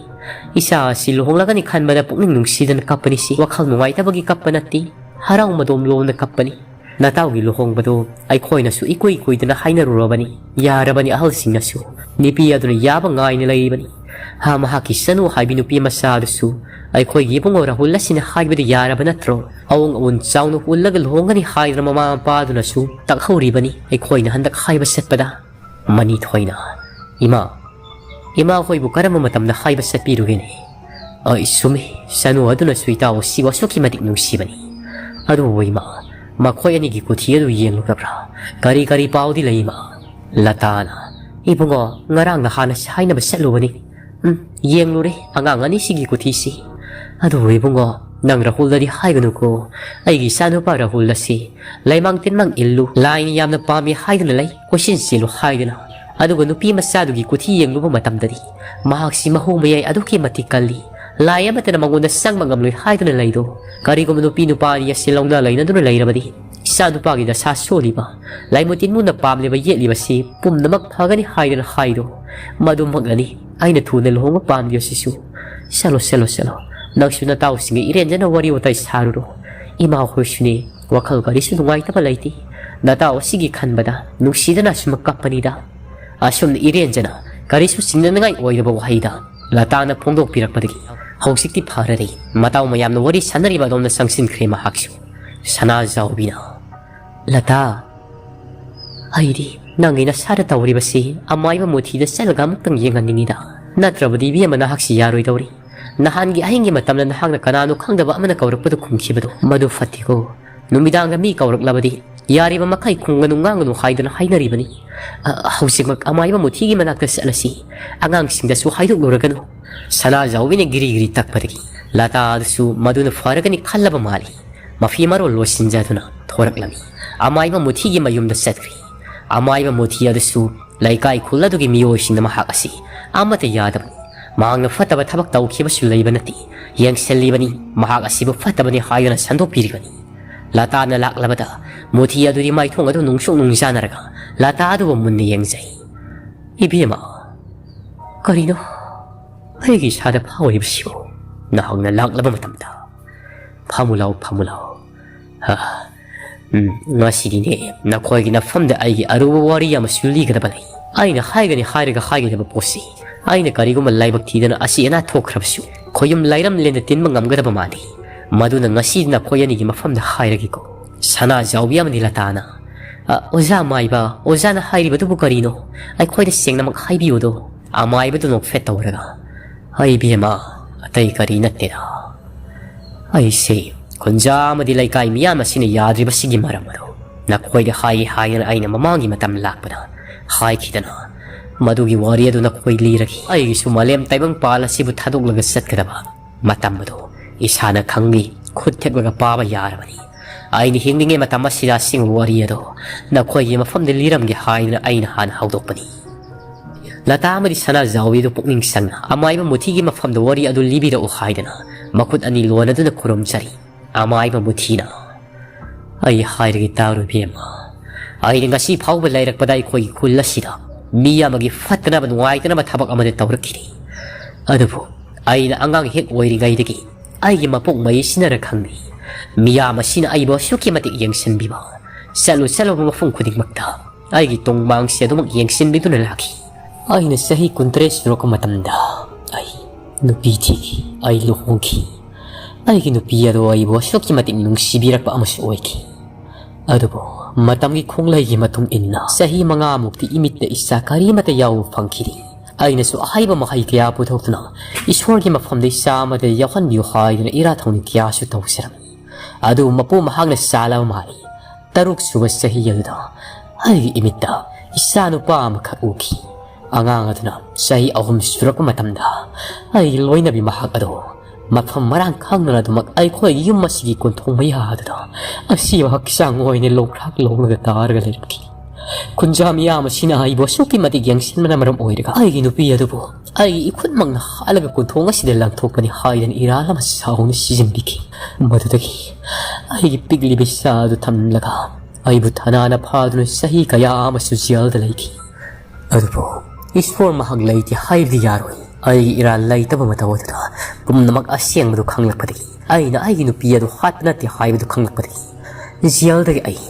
ꯏꯆꯥ ꯑꯁꯤ ꯂꯨꯍꯣꯡꯂꯒꯅꯤ ꯈꯟꯕꯗ ꯄꯨꯛꯅꯤꯡ ꯅꯨꯡꯁꯤꯗꯅ ꯀꯞꯄꯅꯤ ꯁꯤ꯫ ꯋꯥꯈꯜ ꯅꯨꯡꯉꯥꯏꯇꯕꯒꯤ ꯀꯞꯄ ꯅꯠꯇꯦ꯫ ꯍꯔꯥꯎ ꯃꯗꯣꯝ ꯂꯣꯝꯅ ꯀꯞꯄꯅꯤ꯫ ꯅꯇꯥꯎꯒꯤ ꯂꯨꯍꯣꯡꯕꯗꯨ ꯑꯩꯈꯣꯏꯅꯁꯨ ꯏꯀꯨꯏ ꯀꯨꯏꯗꯅ ꯍꯥꯏꯅꯔꯨꯔꯕꯅꯤ꯫ ꯌꯥꯔꯕꯅꯤ ꯑꯍꯜꯁꯤꯡꯅꯁꯨ꯫ ꯅꯨꯄꯤ ꯑꯗꯨꯅ ꯌꯥꯕ ꯉꯥꯏꯅ ꯂꯩꯔꯤꯕꯅꯤ꯫ ꯍꯥ, ꯃꯍꯥꯛꯀꯤ ꯆꯅꯨ ꯍꯥꯏꯕꯤ ꯅꯨꯄꯤ ꯃꯆꯥ ꯑꯗꯨꯁꯨ ꯑꯩꯈꯣꯏꯒꯤ ꯏꯕꯨꯡꯉꯣ ꯔꯥꯍꯨꯜ ꯑꯁꯤꯅ ꯍꯥꯏꯕꯗ ꯌꯥꯔꯕ ꯅꯠꯇ꯭ꯔꯣ? ꯑꯋꯨꯡ ꯑꯋꯨꯟ ꯆꯥꯎꯅ ꯍꯨꯜꯂꯒ ꯂꯨꯍꯣꯡꯒꯅꯤ ꯍꯥꯏꯗꯨꯅ ꯃꯃꯥ ꯃꯄꯥꯗꯨꯅꯁꯨ ꯇꯛꯍꯧꯔꯤꯕꯅꯤ ꯑꯩꯈꯣꯏꯅ ꯍꯟꯗꯛ ꯍꯥꯏꯕ ꯆꯠꯄꯗ꯫ ꯃꯅꯤꯊꯣꯏꯅ, "ꯏꯃꯥ, ꯏꯃꯥ ꯍꯣꯏꯕꯨ ꯀꯔꯝꯕ ꯃꯇꯝꯗ ꯍꯥꯏꯕ ꯆꯠꯄꯤꯔꯨꯒꯦꯅꯦ?" "ꯑꯩ ꯆꯨꯝꯃꯤ, ꯆꯅꯨ ꯑꯗꯨꯅꯁꯨ ꯏꯇꯥꯎ ꯑꯁꯤꯕꯨ ꯑꯁꯨꯛꯀꯤ ꯃꯇꯤꯛ ꯅꯨꯡꯁꯤꯕꯅꯤ꯫ ꯑꯗꯨꯕꯨ ꯏꯃꯥ, ꯃꯈꯣꯏ ꯑꯅꯤꯒꯤ ꯀꯨꯊꯤ ꯑꯗꯨ ꯌꯦꯡꯂꯨꯔꯕ꯭ꯔꯥ? ꯀꯔꯤ ꯀꯔꯤ ꯄꯥꯎꯗꯤ ꯂꯩ ꯏꯃꯥ?" ꯂꯇꯥꯅ, "ꯏꯕꯨꯡꯉꯣ, ꯉꯔꯥꯡ ꯅꯍꯥꯟꯅ ꯍꯥꯏꯅꯕ ꯆꯠꯂꯨꯕꯅꯤ꯫ ꯎꯝ, ꯌꯦꯡꯂꯨꯔꯦ ꯑꯉꯥꯡ ꯑꯅꯤꯁꯤꯒꯤ ꯀꯨꯊꯤꯁꯤ꯫ ꯑꯗꯨꯕꯨ ꯏꯕꯨꯡꯉꯣ, ꯅꯪ ꯔꯥꯍꯨꯜꯗꯗꯤ ꯍꯥꯏꯒꯅꯨꯀꯣ꯫ ꯑꯩꯒꯤ ꯏꯆꯥꯅꯨꯄꯥ ꯔꯥꯍꯨꯜ ꯑꯁꯤ ꯂꯩꯃꯥꯡ ꯇꯤꯟꯃꯥꯡ ꯏꯜꯂꯨ, ꯂꯥꯏꯅ ꯌꯥꯝꯅ ꯄꯥꯝꯃꯤ ꯍꯥꯏꯗꯨꯅ ꯂꯩ, ꯀꯣꯏꯆꯦꯟ ꯆꯦꯜꯂꯨ ꯍꯥꯏꯗꯨꯅ꯫ ꯑꯗꯨꯒ ꯅꯨꯄꯤ ꯃꯆꯥꯗꯨꯒꯤ ꯀꯨꯊꯤ ꯌꯦꯡꯂꯨꯕ ꯃꯇꯝꯗꯗꯤ ꯃꯍꯥꯛꯁꯤ ꯃꯍꯨ ꯃꯌꯥꯏ ꯑꯗꯨꯛꯀꯤ ꯃꯇꯤꯛ ꯀꯜꯂꯤ, ꯂꯥꯏ ꯑꯃꯠꯇꯅ ꯃꯉꯣꯟꯗ ꯆꯪꯕ ꯉꯝꯂꯣꯏ ꯍꯥꯏꯗꯨꯅ ꯂꯩꯗꯣ꯫ ꯀꯔꯤꯒꯨꯝꯕ ꯅꯨꯄꯤ ꯅꯨꯄꯥ ꯑꯅꯤ ꯑꯁꯤ ꯂꯧꯅ ꯂꯩꯅꯗꯨꯅ ꯂꯩꯔꯕꯗꯤ ꯏꯆꯥ ꯅꯨꯄꯥꯒꯤ ꯗꯁꯥ ꯁꯣꯜꯂꯤꯕ, ꯂꯥꯏꯃꯨ ꯇꯤꯟꯃꯨꯅ ꯄꯥꯝꯂꯤꯕ ꯌꯦꯠꯂꯤꯕꯁꯤ ꯄꯨꯝꯅꯃꯛ ꯐꯒꯅꯤ ꯍꯥꯏꯗꯨꯅ ꯍꯥꯏꯗꯣ꯫ ꯃꯗꯨꯃꯛꯅꯅꯤ ꯑꯩꯅ ꯊꯨꯅ ꯂꯨꯍꯣꯡꯕ ꯄꯥꯝꯂꯤꯕꯁꯤꯁꯨ꯫ ꯆꯠꯂꯣ, ꯆꯠꯂꯣ, ꯆꯠꯂꯣ꯫ ꯅꯪꯁꯨ ꯅꯇꯥꯎꯁꯤꯡꯒ ꯏꯔꯦꯟꯖꯅ ꯋꯥꯔꯤ ꯋꯥꯇꯥꯏ ꯁꯥꯔꯨꯔꯣ꯫ ꯏꯃꯥ ꯍꯣꯏꯁꯨꯅꯦ, ꯋꯥꯈꯜ ꯀꯔꯤꯁꯨ ꯅꯨꯡꯉꯥꯏꯇꯕ ꯂꯩꯇꯦ꯫ ꯅꯇꯥꯎ ꯑꯁꯤꯒꯤ ꯈꯟꯕꯗ ꯅꯨꯡꯁꯤꯗꯅ ꯑꯁꯨꯝ ꯀꯞꯄꯅꯤꯗ꯫" ꯑꯁꯨꯝꯅ ꯏꯔꯦꯟꯖꯅ ꯀꯔꯤꯁꯨ ꯆꯤꯡꯅꯅꯤꯡꯉꯥꯏ ꯑꯣꯏꯗꯕ ꯋꯥꯍꯩꯗ ꯂꯇꯥꯅ ꯐꯣꯡꯗꯣꯛꯄꯤꯔꯛꯄꯗꯒꯤ ꯍꯧꯖꯤꯛꯇꯤ ꯐꯔꯔꯦ꯫ ꯃꯇꯥꯎ ꯃꯌꯥꯝꯅ ꯋꯥꯔꯤ ꯁꯥꯟꯅꯔꯤꯕ ꯑꯗꯣꯝꯗ ꯆꯪꯁꯤꯟꯈ꯭ꯔꯦ ꯃꯍꯥꯛꯁꯨ꯫ ꯁꯅꯥꯖꯥꯎꯕꯤꯅ, "ꯂꯇꯥ, ꯑꯩꯗꯤ ꯅꯪꯒꯤ ꯅꯁꯥꯗ ꯇꯧꯔꯤꯕꯁꯤ ꯑꯃꯥꯏꯕ ꯃꯨꯊꯤꯗ ꯆꯠꯂꯒ ꯑꯃꯨꯛꯇꯪ ꯌꯦꯡꯍꯟꯅꯤꯡꯉꯤꯗ꯫ ꯅꯠꯇ꯭ꯔꯕꯗꯤ ꯏꯕꯦꯝꯃ ꯅꯍꯥꯛꯁꯤ ꯌꯥꯔꯣꯏꯗꯧꯔꯤ꯫ ꯅꯍꯥꯟꯒꯤ ꯑꯍꯤꯡꯒꯤ ꯃꯇꯝꯗ ꯅꯍꯥꯛꯅ ꯀꯅꯥꯅꯣ ꯈꯪꯗꯕ ꯑꯃꯅ ꯀꯧꯔꯛꯄꯗꯨ ꯈꯨꯝꯈꯤꯕꯗꯣ ꯃꯗꯨ ꯐꯠꯇꯦꯀꯣ꯫ ꯅꯨꯃꯤꯗꯥꯡꯗ ꯃꯤ ꯀꯧꯔꯛꯂꯕꯗꯤ ꯌꯥꯔꯤꯕ ꯃꯈꯩ ꯈꯨꯝꯒꯅꯨ ꯉꯥꯡꯒꯅꯨ ꯍꯥꯏꯗꯨꯅ ꯍꯥꯏꯅꯔꯤꯕꯅꯤ꯫ ꯑ, ꯍꯧꯖꯤꯛꯃꯛ ꯑꯃꯥꯏꯕ ꯃꯨꯊꯤꯒꯤ ꯃꯅꯥꯛꯇ ꯆꯠꯂꯁꯤ꯫ ꯑꯉꯥꯡꯁꯤꯡꯗꯁꯨ ꯍꯥꯏꯗꯣꯛꯂꯨꯔꯒꯅꯨ꯫" ꯁꯅꯥꯖꯥꯎꯕꯤꯅ ꯒꯤꯔꯤ ꯒꯤꯔꯤ ꯇꯛꯄꯗꯒꯤ ꯂꯇꯥ ꯑꯗꯨꯁꯨ ꯃꯗꯨꯅ ꯐꯔꯒꯅꯤ ꯈꯜꯂꯕ ꯃꯥꯜꯂꯤ꯫ ꯃꯐꯤ ꯃꯔꯣꯜ ꯂꯣꯏꯁꯤꯟꯖꯗꯨꯅ ꯊꯣꯔꯛꯂꯝꯃꯤ꯫ ꯑꯃꯥꯏꯕ ꯃꯨꯊꯤꯒꯤ ꯃꯌꯨꯝꯗ ꯆꯠꯈ꯭ꯔꯤ꯫ ꯑꯃꯥꯏꯕ ꯃꯨꯊꯤ ꯑꯗꯨꯁꯨ ꯂꯩꯀꯥꯏ ꯈꯨꯜ ꯑꯗꯨꯒꯤ ꯃꯤꯑꯣꯏꯁꯤꯡꯅ ꯃꯍꯥꯛ ꯑꯁꯤ ꯑꯃꯠꯇ ꯌꯥꯗꯕꯅꯤ꯫ ꯃꯍꯥꯛꯅ ꯐꯠꯇꯕ ꯊꯕꯛ ꯇꯧꯈꯤꯕꯁꯨ ꯂꯩꯕ ꯅꯠꯇꯦ꯫ ꯌꯦꯡꯁꯤꯜꯂꯤꯕꯅꯤ, ꯃꯍꯥꯛ ꯑꯁꯤꯕꯨ ꯐꯠꯇꯕꯅꯤ ꯍꯥꯏꯗꯨꯅ ꯁꯟꯗꯣꯛꯄꯤꯔꯤꯕꯅꯤ꯫ ꯂꯇꯥꯅ ꯂꯥꯛꯂꯕꯗ ꯃꯨꯊꯤ ꯑꯗꯨꯗꯤ ꯃꯥꯏꯊꯣꯡ ꯑꯗꯨ ꯅꯨꯡꯁꯨꯛ ꯅꯨꯡꯖꯥꯅꯔꯒ ꯂꯇꯥ ꯑꯗꯨꯕꯨ ꯃꯨꯟꯅ ꯌꯦꯡꯖꯩ꯫ "ꯏꯕꯦꯝꯃ, ꯀꯔꯤꯅꯣ ꯑꯩꯒꯤ ꯏꯁꯥꯗ ꯐꯥꯎꯔꯤꯕꯁꯤꯕꯨ? ꯅꯍꯥꯛꯅ ꯂꯥꯛꯂꯕ ꯃꯇꯝꯗ ꯐꯝꯃꯨ ꯂꯥꯎ, ꯐꯝꯃꯨ ꯂꯥꯎ꯫ ꯍꯥ, ꯎꯝ, ꯉꯁꯤꯗꯤꯅꯦ, ꯅꯈꯣꯏꯒꯤ ꯅꯐꯝꯗ ꯑꯩꯒꯤ ꯑꯔꯨꯕ ꯋꯥꯔꯤ ꯑꯃꯁꯨ ꯂꯤꯒꯗꯕ ꯂꯩ꯫ ꯑꯩꯅ ꯍꯥꯏꯒꯅꯤ ꯍꯥꯏꯔꯒ ꯍꯥꯏꯒꯗꯕ ꯄꯣꯠꯁꯤ ꯑꯩꯅ ꯀꯔꯤꯒꯨꯝꯕ ꯂꯥꯏꯕꯛ ꯊꯤꯗꯅ ꯑꯁꯤ ꯑꯅꯥ ꯊꯣꯛꯈ꯭ꯔꯕꯁꯨ, ꯈꯣꯌꯨꯝ ꯂꯥꯏꯔꯝꯂꯦꯟꯗ ꯇꯤꯟꯕ ꯉꯝꯒꯗꯕ ꯃꯥꯜꯂꯤ꯫ ꯃꯗꯨꯅ ꯉꯁꯤꯗꯤ ꯅꯈꯣꯏ ꯑꯅꯤꯒꯤ ꯃꯐꯝꯗ ꯍꯥꯏꯔꯒꯦꯀꯣ꯫ ꯁꯅꯥꯖꯥꯎꯕꯤ ꯑꯃꯗꯤ ꯂꯇꯥꯅ, "ꯑ, ꯑꯣꯖꯥ ꯃꯥꯏꯕ, ꯑꯣꯖꯥꯅ ꯍꯥꯏꯔꯤꯕꯗꯨꯕꯨ ꯀꯔꯤꯅꯣ? ꯑꯩꯈꯣꯏꯗ ꯁꯦꯡꯅꯃꯛ ꯍꯥꯏꯕꯤꯌꯨꯗꯣ?" ꯑꯃꯥꯏꯕꯗꯨ ꯅꯣꯛꯐꯦꯠ ꯇꯧꯔꯒ, "ꯑꯩ ꯏꯕꯦꯝꯃ, ꯑꯇꯩ ꯀꯔꯤ ꯅꯠꯇꯦꯗ꯫ ꯑꯩꯁꯦ ꯈꯨꯟꯖꯥ ꯑꯃꯗꯤ ꯂꯩꯀꯥꯏ ꯃꯤꯌꯥꯝ ꯑꯁꯤꯅ ꯌꯥꯗ꯭ꯔꯤꯕꯁꯤꯒꯤ ꯃꯔꯝ ꯑꯗꯨ ꯅꯈꯣꯏꯗ ꯍꯥꯏꯒꯦ ꯍꯥꯏꯗꯅ ꯑꯩꯅ ꯃꯃꯥꯡꯒꯤ ꯃꯇꯝ ꯂꯥꯛꯄꯗ ꯍꯥꯏꯈꯤꯗꯅ, ꯃꯗꯨꯒꯤ ꯋꯥꯔꯤ ꯑꯗꯨ ꯅꯈꯣꯏ ꯂꯤꯔꯒꯦ꯫ ꯑꯩꯒꯤꯁꯨ ꯃꯥꯂꯦꯝ ꯇꯥꯏꯕꯪꯄꯥꯜ ꯑꯁꯤꯕꯨ ꯊꯥꯗꯣꯛꯂꯒ ꯆꯠꯀꯗꯕ ꯃꯇꯝ ꯑꯗꯨ ꯏꯁꯥꯅ ꯈꯪꯏ, ꯈꯨꯠ ꯊꯦꯛꯂꯒ ꯄꯥꯕ ꯌꯥꯔꯕꯅꯤ꯫ ꯑꯩꯅ ꯍꯤꯡꯂꯤꯉꯩ ꯃꯇꯝ ꯑꯁꯤꯗ ꯑꯁꯦꯡꯕ ꯋꯥꯔꯤ ꯑꯗꯨ ꯅꯈꯣꯏꯒꯤ ꯃꯐꯝꯗ ꯂꯤꯔꯝꯒꯦ ꯍꯥꯏꯗꯅ ꯑꯩꯅ ꯍꯥꯟꯅ ꯍꯧꯗꯣꯛꯄꯅꯤ꯫" ꯂꯇꯥ ꯑꯃꯗꯤ ꯁꯅꯥꯖꯥꯎꯕꯤꯗꯨ ꯄꯨꯛꯅꯤꯡ ꯆꯪꯅ ꯑꯃꯥꯏꯕ ꯃꯨꯊꯤꯒꯤ ꯃꯐꯝꯗ ꯋꯥꯔꯤ ꯑꯗꯨ ꯂꯤꯕꯤꯔꯛꯎ ꯍꯥꯏꯗꯅ ꯃꯈꯨꯠ ꯑꯅꯤ ꯂꯣꯟꯅꯗꯨꯅ ꯈꯨꯔꯨꯝꯖꯔꯤ꯫ ꯑꯃꯥꯏꯕ ꯃꯨꯊꯤꯅ, "ꯑꯩ ꯍꯥꯏꯔꯒꯦ ꯇꯥꯔꯨ ꯏꯕꯦꯝꯃ, ꯑꯩꯅ ꯉꯁꯤ ꯐꯥꯎꯕ ꯂꯩꯔꯛꯄꯗ ꯑꯩꯈꯣꯏꯒꯤ ꯈꯨꯜ ꯑꯁꯤꯗ ꯃꯤ ꯑꯃꯒꯤ ꯐꯠꯇꯅꯕ ꯅꯨꯡꯉꯥꯏꯇꯅꯕ ꯊꯕꯛ ꯑꯃꯗꯤ ꯇꯧꯔꯛꯈꯤꯗꯦ꯫ ꯑꯗꯨꯕꯨ ꯑꯩꯅ ꯑꯉꯥꯡ ꯍꯦꯛ ꯑꯣꯏꯔꯤꯉꯩꯗꯒꯤ ꯑꯩꯒꯤ ꯃꯄꯣꯛ ꯃꯩꯁꯤꯅꯔ ꯈꯪꯗꯦ, ꯃꯤꯌꯥꯝ ꯑꯁꯤꯅ ꯑꯩꯕꯨ ꯑꯁꯨꯛꯀꯤ ꯃꯇꯤꯛ ꯌꯦꯡꯁꯤꯟꯕꯤꯕ, ꯆꯠꯂꯨ ꯆꯠꯂꯨꯕ ꯃꯐꯝ ꯈꯨꯗꯤꯡꯃꯛꯇ ꯑꯩꯒꯤ ꯇꯣꯡꯃꯥꯡꯁꯦ ꯑꯗꯨꯃꯛ ꯌꯦꯡꯁꯤꯟꯕꯤꯗꯨꯅ ꯂꯥꯛꯈꯤ꯫ ꯑꯩꯅ ꯆꯍꯤ ꯀꯨꯟꯇꯔꯦꯠ ꯁꯨꯔꯛꯄ ꯃꯇꯝꯗ ꯑꯩ ꯅꯨꯄꯤ ꯊꯤꯈꯤ, ꯑꯩ ꯂꯨꯍꯣꯡꯈꯤ꯫ ꯑꯩꯒꯤ ꯅꯨꯄꯤ ꯑꯗꯨ ꯑꯩꯕꯨ ꯑꯁꯨꯛꯀꯤ ꯃꯇꯤꯛ ꯅꯨꯡꯁꯤꯕꯤꯔꯛꯄ ꯑꯃꯁꯨ ꯑꯣꯏꯈꯤ꯫ ꯑꯗꯨꯕꯨ ꯃꯇꯝꯒꯤ ꯈꯣꯡꯂꯩꯒꯤ ꯃꯇꯨꯡ ꯏꯟꯅ ꯆꯍꯤ ꯃꯉꯥꯃꯨꯛꯇꯤ ꯏꯃꯤꯠꯇ ꯏꯆꯥ ꯀꯔꯤꯃꯠꯇ ꯌꯥꯎꯕ ꯐꯪꯈꯤꯗꯦ꯫ ꯑꯩꯅꯁꯨ ꯑꯍꯩꯕ ꯃꯍꯩ ꯀꯌꯥ ꯄꯨꯊꯣꯛꯇꯨꯅ ꯏꯁꯣꯔꯒꯤ ꯃꯐꯝꯗ ꯏꯆꯥ ꯑꯃꯗ ꯌꯥꯎꯍꯟꯕꯤꯌꯨ ꯍꯥꯏꯗꯨꯅ ꯏꯔꯥꯠ ꯊꯧꯅꯤ ꯀꯌꯥꯁꯨ ꯇꯧꯖꯔꯝꯃꯤ꯫ ꯑꯗꯨꯕꯨ ꯃꯄꯨ ꯃꯍꯥꯛꯅ ꯆꯥꯂꯕ ꯃꯥꯜꯂꯤ꯫ ꯇꯔꯨꯛ ꯁꯨꯕ ꯆꯍꯤ ꯑꯗꯨꯗ ꯑꯩꯒꯤ ꯏꯃꯤꯠꯇ ꯏꯆꯥ ꯅꯨꯄꯥ ꯑꯃꯈꯛ ꯎꯈꯤ꯫ ꯑꯉꯥꯡ ꯑꯗꯨꯅ ꯆꯍꯤ ꯑꯍꯨꯝ ꯁꯨꯔꯛꯄ ꯃꯇꯝꯗ ꯑꯩꯒꯤ ꯂꯣꯏꯅꯕꯤ ꯃꯍꯥꯛ ꯑꯗꯨ ꯃꯐꯝ ꯃꯔꯥꯡ ꯈꯪꯗꯅ ꯑꯗꯨꯃꯛ ꯑꯩꯈꯣꯏꯒꯤ ꯌꯨꯝ ꯑꯁꯤꯒꯤ ꯀꯣꯟꯊꯣꯡ ꯃꯌꯥ ꯑꯗꯨꯗ ꯑꯁꯤꯕ ꯍꯛꯆꯥꯡ ꯑꯣꯏꯅ ꯂꯣꯡꯈ꯭ꯔꯥꯛ ꯂꯣꯡꯂꯒ ꯇꯥꯔꯒ ꯂꯩꯔꯝꯈꯤ꯫ ꯈꯨꯟꯖꯥ ꯃꯤꯌꯥꯝ ꯑꯁꯤꯅ ꯑꯩꯕꯨ ꯑꯁꯨꯛꯀꯤ ꯃꯇꯤꯛ ꯌꯦꯡꯁꯤꯟꯕꯅ ꯃꯔꯝ ꯑꯣꯏꯔꯒ ꯑꯩꯒꯤ ꯅꯨꯄꯤ ꯑꯗꯨꯕꯨ ꯑꯩꯒꯤ ꯏꯈꯨꯠꯃꯛꯅ ꯍꯥꯠꯂꯒ ꯀꯣꯟꯊꯣꯡ ꯑꯁꯤꯗ ꯂꯪꯊꯣꯛꯄꯅꯤ ꯍꯥꯏꯗꯅ ꯏꯔꯥꯜ ꯑꯃ ꯁꯥꯎꯅ ꯁꯤꯖꯤꯟꯕꯤꯈꯤ꯫ ꯃꯗꯨꯗꯒꯤ ꯑꯩꯒꯤ ꯄꯤꯛꯂꯤꯕ ꯏꯆꯥ ꯑꯗꯨ ꯊꯝꯂꯒ ꯑꯩꯕꯨ ꯊꯅꯥꯅ ꯐꯥꯗꯨꯅ ꯆꯍꯤ ꯀꯌꯥ ꯑꯃꯁꯨ ꯖꯦꯜꯗ ꯂꯩꯈꯤ꯫ ꯑꯗꯨꯕꯨ ꯏꯁꯣꯔ ꯃꯍꯥꯛ ꯂꯩꯇꯦ ꯍꯥꯏꯕꯗꯤ ꯌꯥꯔꯣꯏ꯫ ꯑꯩꯒꯤ ꯏꯔꯥꯜ ꯂꯩꯇꯕ ꯃꯇꯧ ꯑꯗꯨꯗ ꯄꯨꯝꯅꯃꯛ ꯑꯁꯦꯡꯕꯗꯨ ꯈꯪꯂꯛꯄꯗꯒꯤ ꯑꯩꯅ ꯑꯩꯒꯤ ꯅꯨꯄꯤ ꯑꯗꯨ ꯍꯥꯠꯄ ꯅꯠꯇꯦ ꯍꯥꯏꯕꯗꯨ ꯈꯪꯂꯛꯄꯗꯒꯤ ꯖꯦꯜꯗꯒꯤ ꯑꯩ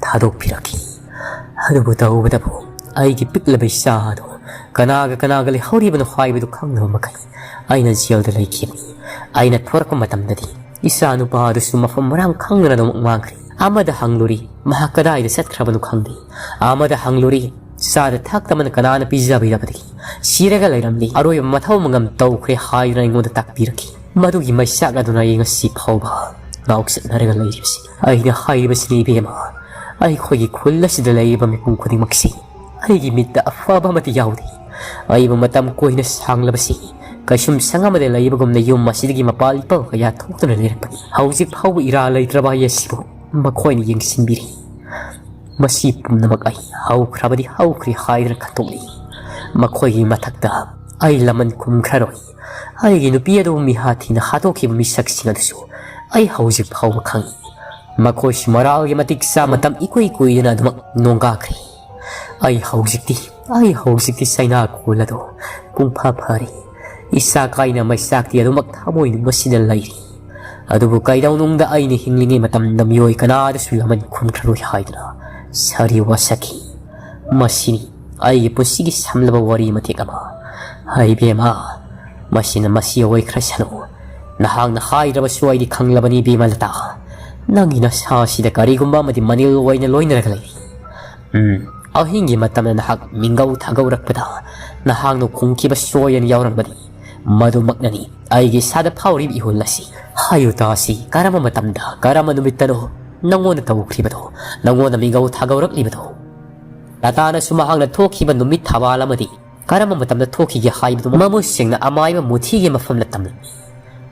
ꯊꯥꯗꯣꯛꯄꯤꯔꯛꯈꯤ꯫ ꯑꯗꯨꯕꯨ ꯇꯧꯕꯇꯕꯨ ꯑꯩꯒꯤ ꯄꯤꯛꯂꯕ ꯏꯆꯥ ꯑꯗꯨ ꯀꯅꯥꯒ ꯀꯅꯥꯒ ꯂꯩꯍꯧꯔꯤꯕꯅꯣ ꯍꯥꯏꯕꯗꯨ ꯈꯪꯗꯕ ꯃꯈꯩ ꯑꯩꯅ ꯖꯦꯜꯗ ꯂꯩꯈꯤꯕꯅꯤ꯫ ꯑꯩꯅ ꯊꯣꯔꯛꯄ ꯃꯇꯝꯗꯗꯤ ꯏꯆꯥ ꯅꯨꯄꯥ ꯑꯗꯨꯁꯨ ꯃꯐꯝ ꯃꯔꯥꯡ ꯈꯪꯗꯅ ꯑꯗꯨꯃꯛ ꯃꯥꯡꯈ꯭ꯔꯦ꯫ ꯑꯃꯗ ꯍꯪꯂꯨꯔꯤ, ꯃꯍꯥꯛ ꯀꯗꯥꯏꯗ ꯆꯠꯈ꯭ꯔꯕꯅꯣ ꯈꯪꯗꯦ꯫ ꯑꯃꯗ ꯍꯪꯂꯨꯔꯤ, ꯆꯥꯗ ꯊꯛꯇꯕꯅ ꯀꯅꯥꯅ ꯄꯤꯖꯕꯤꯔꯕꯗꯒꯤ ꯁꯤꯔꯒ ꯂꯩꯔꯝꯂꯤ꯫ ꯑꯔꯣꯏꯕ ꯃꯊꯧ ꯃꯉꯝ ꯇꯧꯈ꯭ꯔꯦ ꯍꯥꯏꯗꯨꯅ ꯑꯩꯉꯣꯟꯗ ꯇꯥꯛꯄꯤꯔꯛꯈꯤ꯫ ꯃꯗꯨꯒꯤ ꯃꯩꯆꯥꯛ ꯑꯗꯨꯅ ꯑꯩ ꯉꯁꯤ ꯐꯥꯎꯕ ꯉꯥꯎꯆꯠꯅꯔꯒ ꯂꯩꯔꯤꯕꯁꯤꯅꯤ꯫ ꯑꯩꯅ ꯍꯥꯏꯔꯤꯕꯁꯤꯅꯤ ꯏꯕꯦꯝꯃ, ꯑꯩꯈꯣꯏꯒꯤ ꯈꯨꯜ ꯑꯁꯤꯗ ꯂꯩꯔꯤꯕ ꯃꯤꯄꯨꯝ ꯈꯨꯗꯤꯡꯃꯛꯁꯤ ꯑꯩꯒꯤ ꯃꯤꯠꯇ ꯑꯐꯕ ꯑꯃꯠꯇ ꯌꯥꯎꯗꯦ꯫ ꯑꯩꯕꯨ ꯃꯇꯝ ꯀꯨꯏꯅ ꯁꯥꯡꯂꯕꯁꯤ ꯀꯩꯁꯨꯝꯁꯪ ꯑꯃꯗ ꯂꯩꯕꯒꯨꯝꯅ ꯌꯨꯝ ꯑꯁꯤꯗꯒꯤ ꯃꯄꯥꯟ ꯏꯄꯥ ꯀꯌꯥ ꯊꯣꯛꯇꯨꯅ ꯂꯩꯔꯛꯄꯅꯤ꯫ ꯍꯧꯖꯤꯛ ꯐꯥꯎꯕ ꯏꯔꯥ ꯂꯩꯇ꯭ꯔꯕ ꯑꯩ ꯑꯁꯤꯕꯨ ꯃꯈꯣꯏꯅ ꯌꯦꯡꯁꯤꯟꯕꯤꯔꯤ꯫ ꯃꯁꯤ ꯄꯨꯝꯅꯃꯛ ꯑꯩ ꯍꯧꯈ꯭ꯔꯕꯗꯤ ꯍꯧꯈ꯭ꯔꯦ ꯍꯥꯏꯗꯨꯅ ꯈꯟꯗꯣꯛꯂꯤ꯫ ꯃꯈꯣꯏꯒꯤ ꯃꯊꯛꯇ ꯑꯩ ꯂꯃꯟ ꯈꯨꯝꯈ꯭ꯔꯔꯣꯏ꯫ ꯑꯩꯒꯤ ꯅꯨꯄꯤ ꯑꯗꯨꯕꯨ ꯃꯤꯍꯥ ꯊꯤꯅ ꯍꯥꯠꯇꯣꯛꯈꯤꯕ ꯃꯤꯁꯛꯁꯤꯡ ꯑꯗꯨꯁꯨ ꯑꯩ ꯍꯧꯖꯤꯛ ꯐꯥꯎꯕ ꯈꯪꯏ꯫ ꯃꯈꯣꯏꯁꯨ ꯃꯔꯥꯜꯒꯤ ꯃꯇꯤꯛ ꯆꯥ ꯃꯇꯝ ꯏꯀꯨꯏ ꯀꯨꯏꯗꯅ ꯑꯗꯨꯃꯛ ꯅꯣꯡꯒꯥꯈ꯭ꯔꯦ꯫ ꯑꯩ ꯍꯧꯖꯤꯛꯇꯤ, ꯑꯩ ꯍꯧꯖꯤꯛꯇꯤ ꯆꯩꯅꯥ ꯈꯨꯜ ꯑꯗꯨ ꯄꯨꯡꯐꯥ ꯐꯥꯔꯦ꯫ ꯏꯁꯥ ꯀꯥꯏꯅ ꯃꯩꯆꯥꯛꯇꯤ ꯑꯗꯨꯃꯛ ꯊꯃꯣꯏꯅꯨꯡ ꯑꯁꯤꯗ ꯂꯩꯔꯤ꯫ ꯑꯗꯨꯕꯨ ꯀꯩꯗꯧꯅꯨꯡꯗ ꯑꯩꯅ ꯍꯤꯡꯂꯤꯉꯩ ꯃꯇꯝꯗ ꯃꯤꯑꯣꯏ ꯀꯅꯥꯗꯁꯨ ꯂꯃꯟ ꯈꯨꯝꯈ꯭ꯔꯔꯣꯏ ꯍꯥꯏꯗꯨꯅ ꯁꯥꯔꯤ ꯋꯥꯁꯛꯈꯤ꯫ ꯃꯁꯤꯅꯤ ꯑꯩꯒꯤ ꯄꯨꯟꯁꯤꯒꯤ ꯁꯝꯂꯕ ꯋꯥꯔꯤ ꯃꯇꯦꯛ ꯑꯃ꯫ ꯍꯥꯏ ꯏꯕꯦꯝꯃ, ꯃꯁꯤꯅ ꯃꯁꯤ ꯑꯣꯏꯈ꯭ꯔꯁꯅꯨ꯫ ꯅꯍꯥꯛꯅ ꯍꯥꯏꯗ꯭ꯔꯕꯁꯨ ꯑꯩꯗꯤ ꯈꯪꯂꯕꯅꯤ ꯏꯕꯦꯝꯃ ꯂꯇꯥ꯫ ꯅꯪꯒꯤ ꯅꯁꯥ ꯑꯁꯤꯗ ꯀꯔꯤꯒꯨꯝꯕ ꯑꯃꯗꯤ ꯃꯅꯤꯜ ꯑꯣꯏꯅ ꯂꯣꯏꯅꯔꯒ ꯂꯩꯔꯤ꯫ ꯎꯝ, ꯑꯍꯤꯡꯒꯤ ꯃꯇꯝꯗ ꯅꯍꯥꯛ ꯃꯤꯡꯒꯧ ꯊꯥꯒꯧꯔꯛꯄꯗ ꯅꯍꯥꯛꯅ ꯈꯣꯡꯈꯤꯕ ꯁꯣꯏꯗꯅ ꯌꯥꯎꯔꯝꯒꯅꯤ꯫ ꯃꯗꯨꯃꯛꯅꯅꯤ ꯑꯩꯒꯤ ꯏꯁꯥꯗ ꯐꯥꯎꯔꯤꯕ ꯏꯍꯨꯜ ꯑꯁꯤ꯫ ꯍꯥꯏꯌꯨ ꯇꯥꯁꯤ, ꯀꯔꯝꯕ ꯃꯇꯝꯗ, ꯀꯔꯝꯕ ꯅꯨꯃꯤꯠꯇꯅꯣ ꯅꯉꯣꯟꯗ ꯇꯧꯈ꯭ꯔꯤꯕꯗꯣ, ꯅꯉꯣꯟꯗ ꯃꯤꯡꯒꯧ ꯊꯥꯒꯧꯔꯛꯂꯤꯕꯗꯣ? ꯂꯇꯥꯅꯁꯨ ꯃꯍꯥꯛꯅ ꯊꯣꯛꯈꯤꯕ ꯅꯨꯃꯤꯠ ꯊꯧꯋꯥꯜ ꯑꯃꯗꯤ ꯀꯔꯝꯕ ꯃꯇꯝꯗ ꯊꯣꯛꯈꯤꯒꯦ ꯍꯥꯏꯕꯗꯨ ꯃꯃꯨꯠ ꯁꯦꯡꯅ ꯑꯃꯥꯏꯕ ꯃꯨꯊꯤꯒꯤ ꯃꯐꯝꯗ ꯇꯝꯂꯝꯃꯤ꯫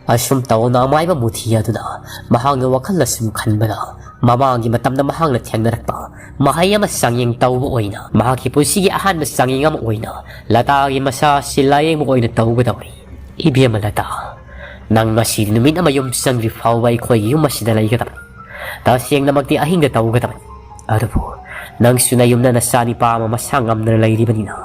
ꯑꯁꯨꯝ ꯇꯧꯅ ꯑꯃꯥꯏꯕ ꯃꯨꯊꯤ ꯑꯗꯨꯅ ꯃꯍꯥꯛꯅ ꯋꯥꯈꯜ ꯑꯁꯨꯝ ꯈꯟꯕꯗ, ꯃꯃꯥꯡꯒꯤ ꯃꯇꯝꯗ ꯃꯍꯥꯛꯅ ꯊꯦꯡꯅꯔꯛꯄ ꯃꯍꯩ ꯑꯃ ꯆꯥꯡꯌꯦꯡ ꯇꯧꯕ ꯑꯣꯏꯅ, ꯃꯍꯥꯛꯀꯤ ꯄꯨꯟꯁꯤꯒꯤ ꯑꯍꯥꯟꯕ ꯆꯥꯡꯌꯦꯡ ꯑꯃ ꯑꯣꯏꯅ, ꯂꯇꯥꯒꯤ ꯃꯁꯥ ꯑꯁꯤ ꯂꯥꯌꯦꯡꯕ ꯑꯣꯏꯅ ꯇꯧꯒꯗꯧꯔꯤ꯫ ꯏꯕꯦꯝꯃ ꯂꯇꯥ, ꯅꯪ ꯉꯁꯤ ꯅꯨꯃꯤꯠ ꯑꯃ ꯌꯨꯝ ꯆꯪꯗ꯭ꯔꯤ ꯐꯥꯎꯕ ꯑꯩꯈꯣꯏꯒꯤ ꯌꯨꯝ ꯑꯁꯤꯗ ꯂꯩꯒꯗꯕꯅꯤ꯫ ꯇꯁꯦꯡꯅꯃꯛꯇꯤ ꯑꯍꯤꯡꯗ ꯇꯧꯒꯗꯕꯅꯤ꯫ ꯑꯗꯨꯕꯨ ꯅꯪꯁꯨ ꯅꯌꯨꯝꯗ ꯅꯆꯥꯅꯤꯄꯥ ꯑꯃ ꯃꯁꯥ ꯉꯝꯗꯅ ꯂꯩꯔꯤꯕꯅꯤꯅ,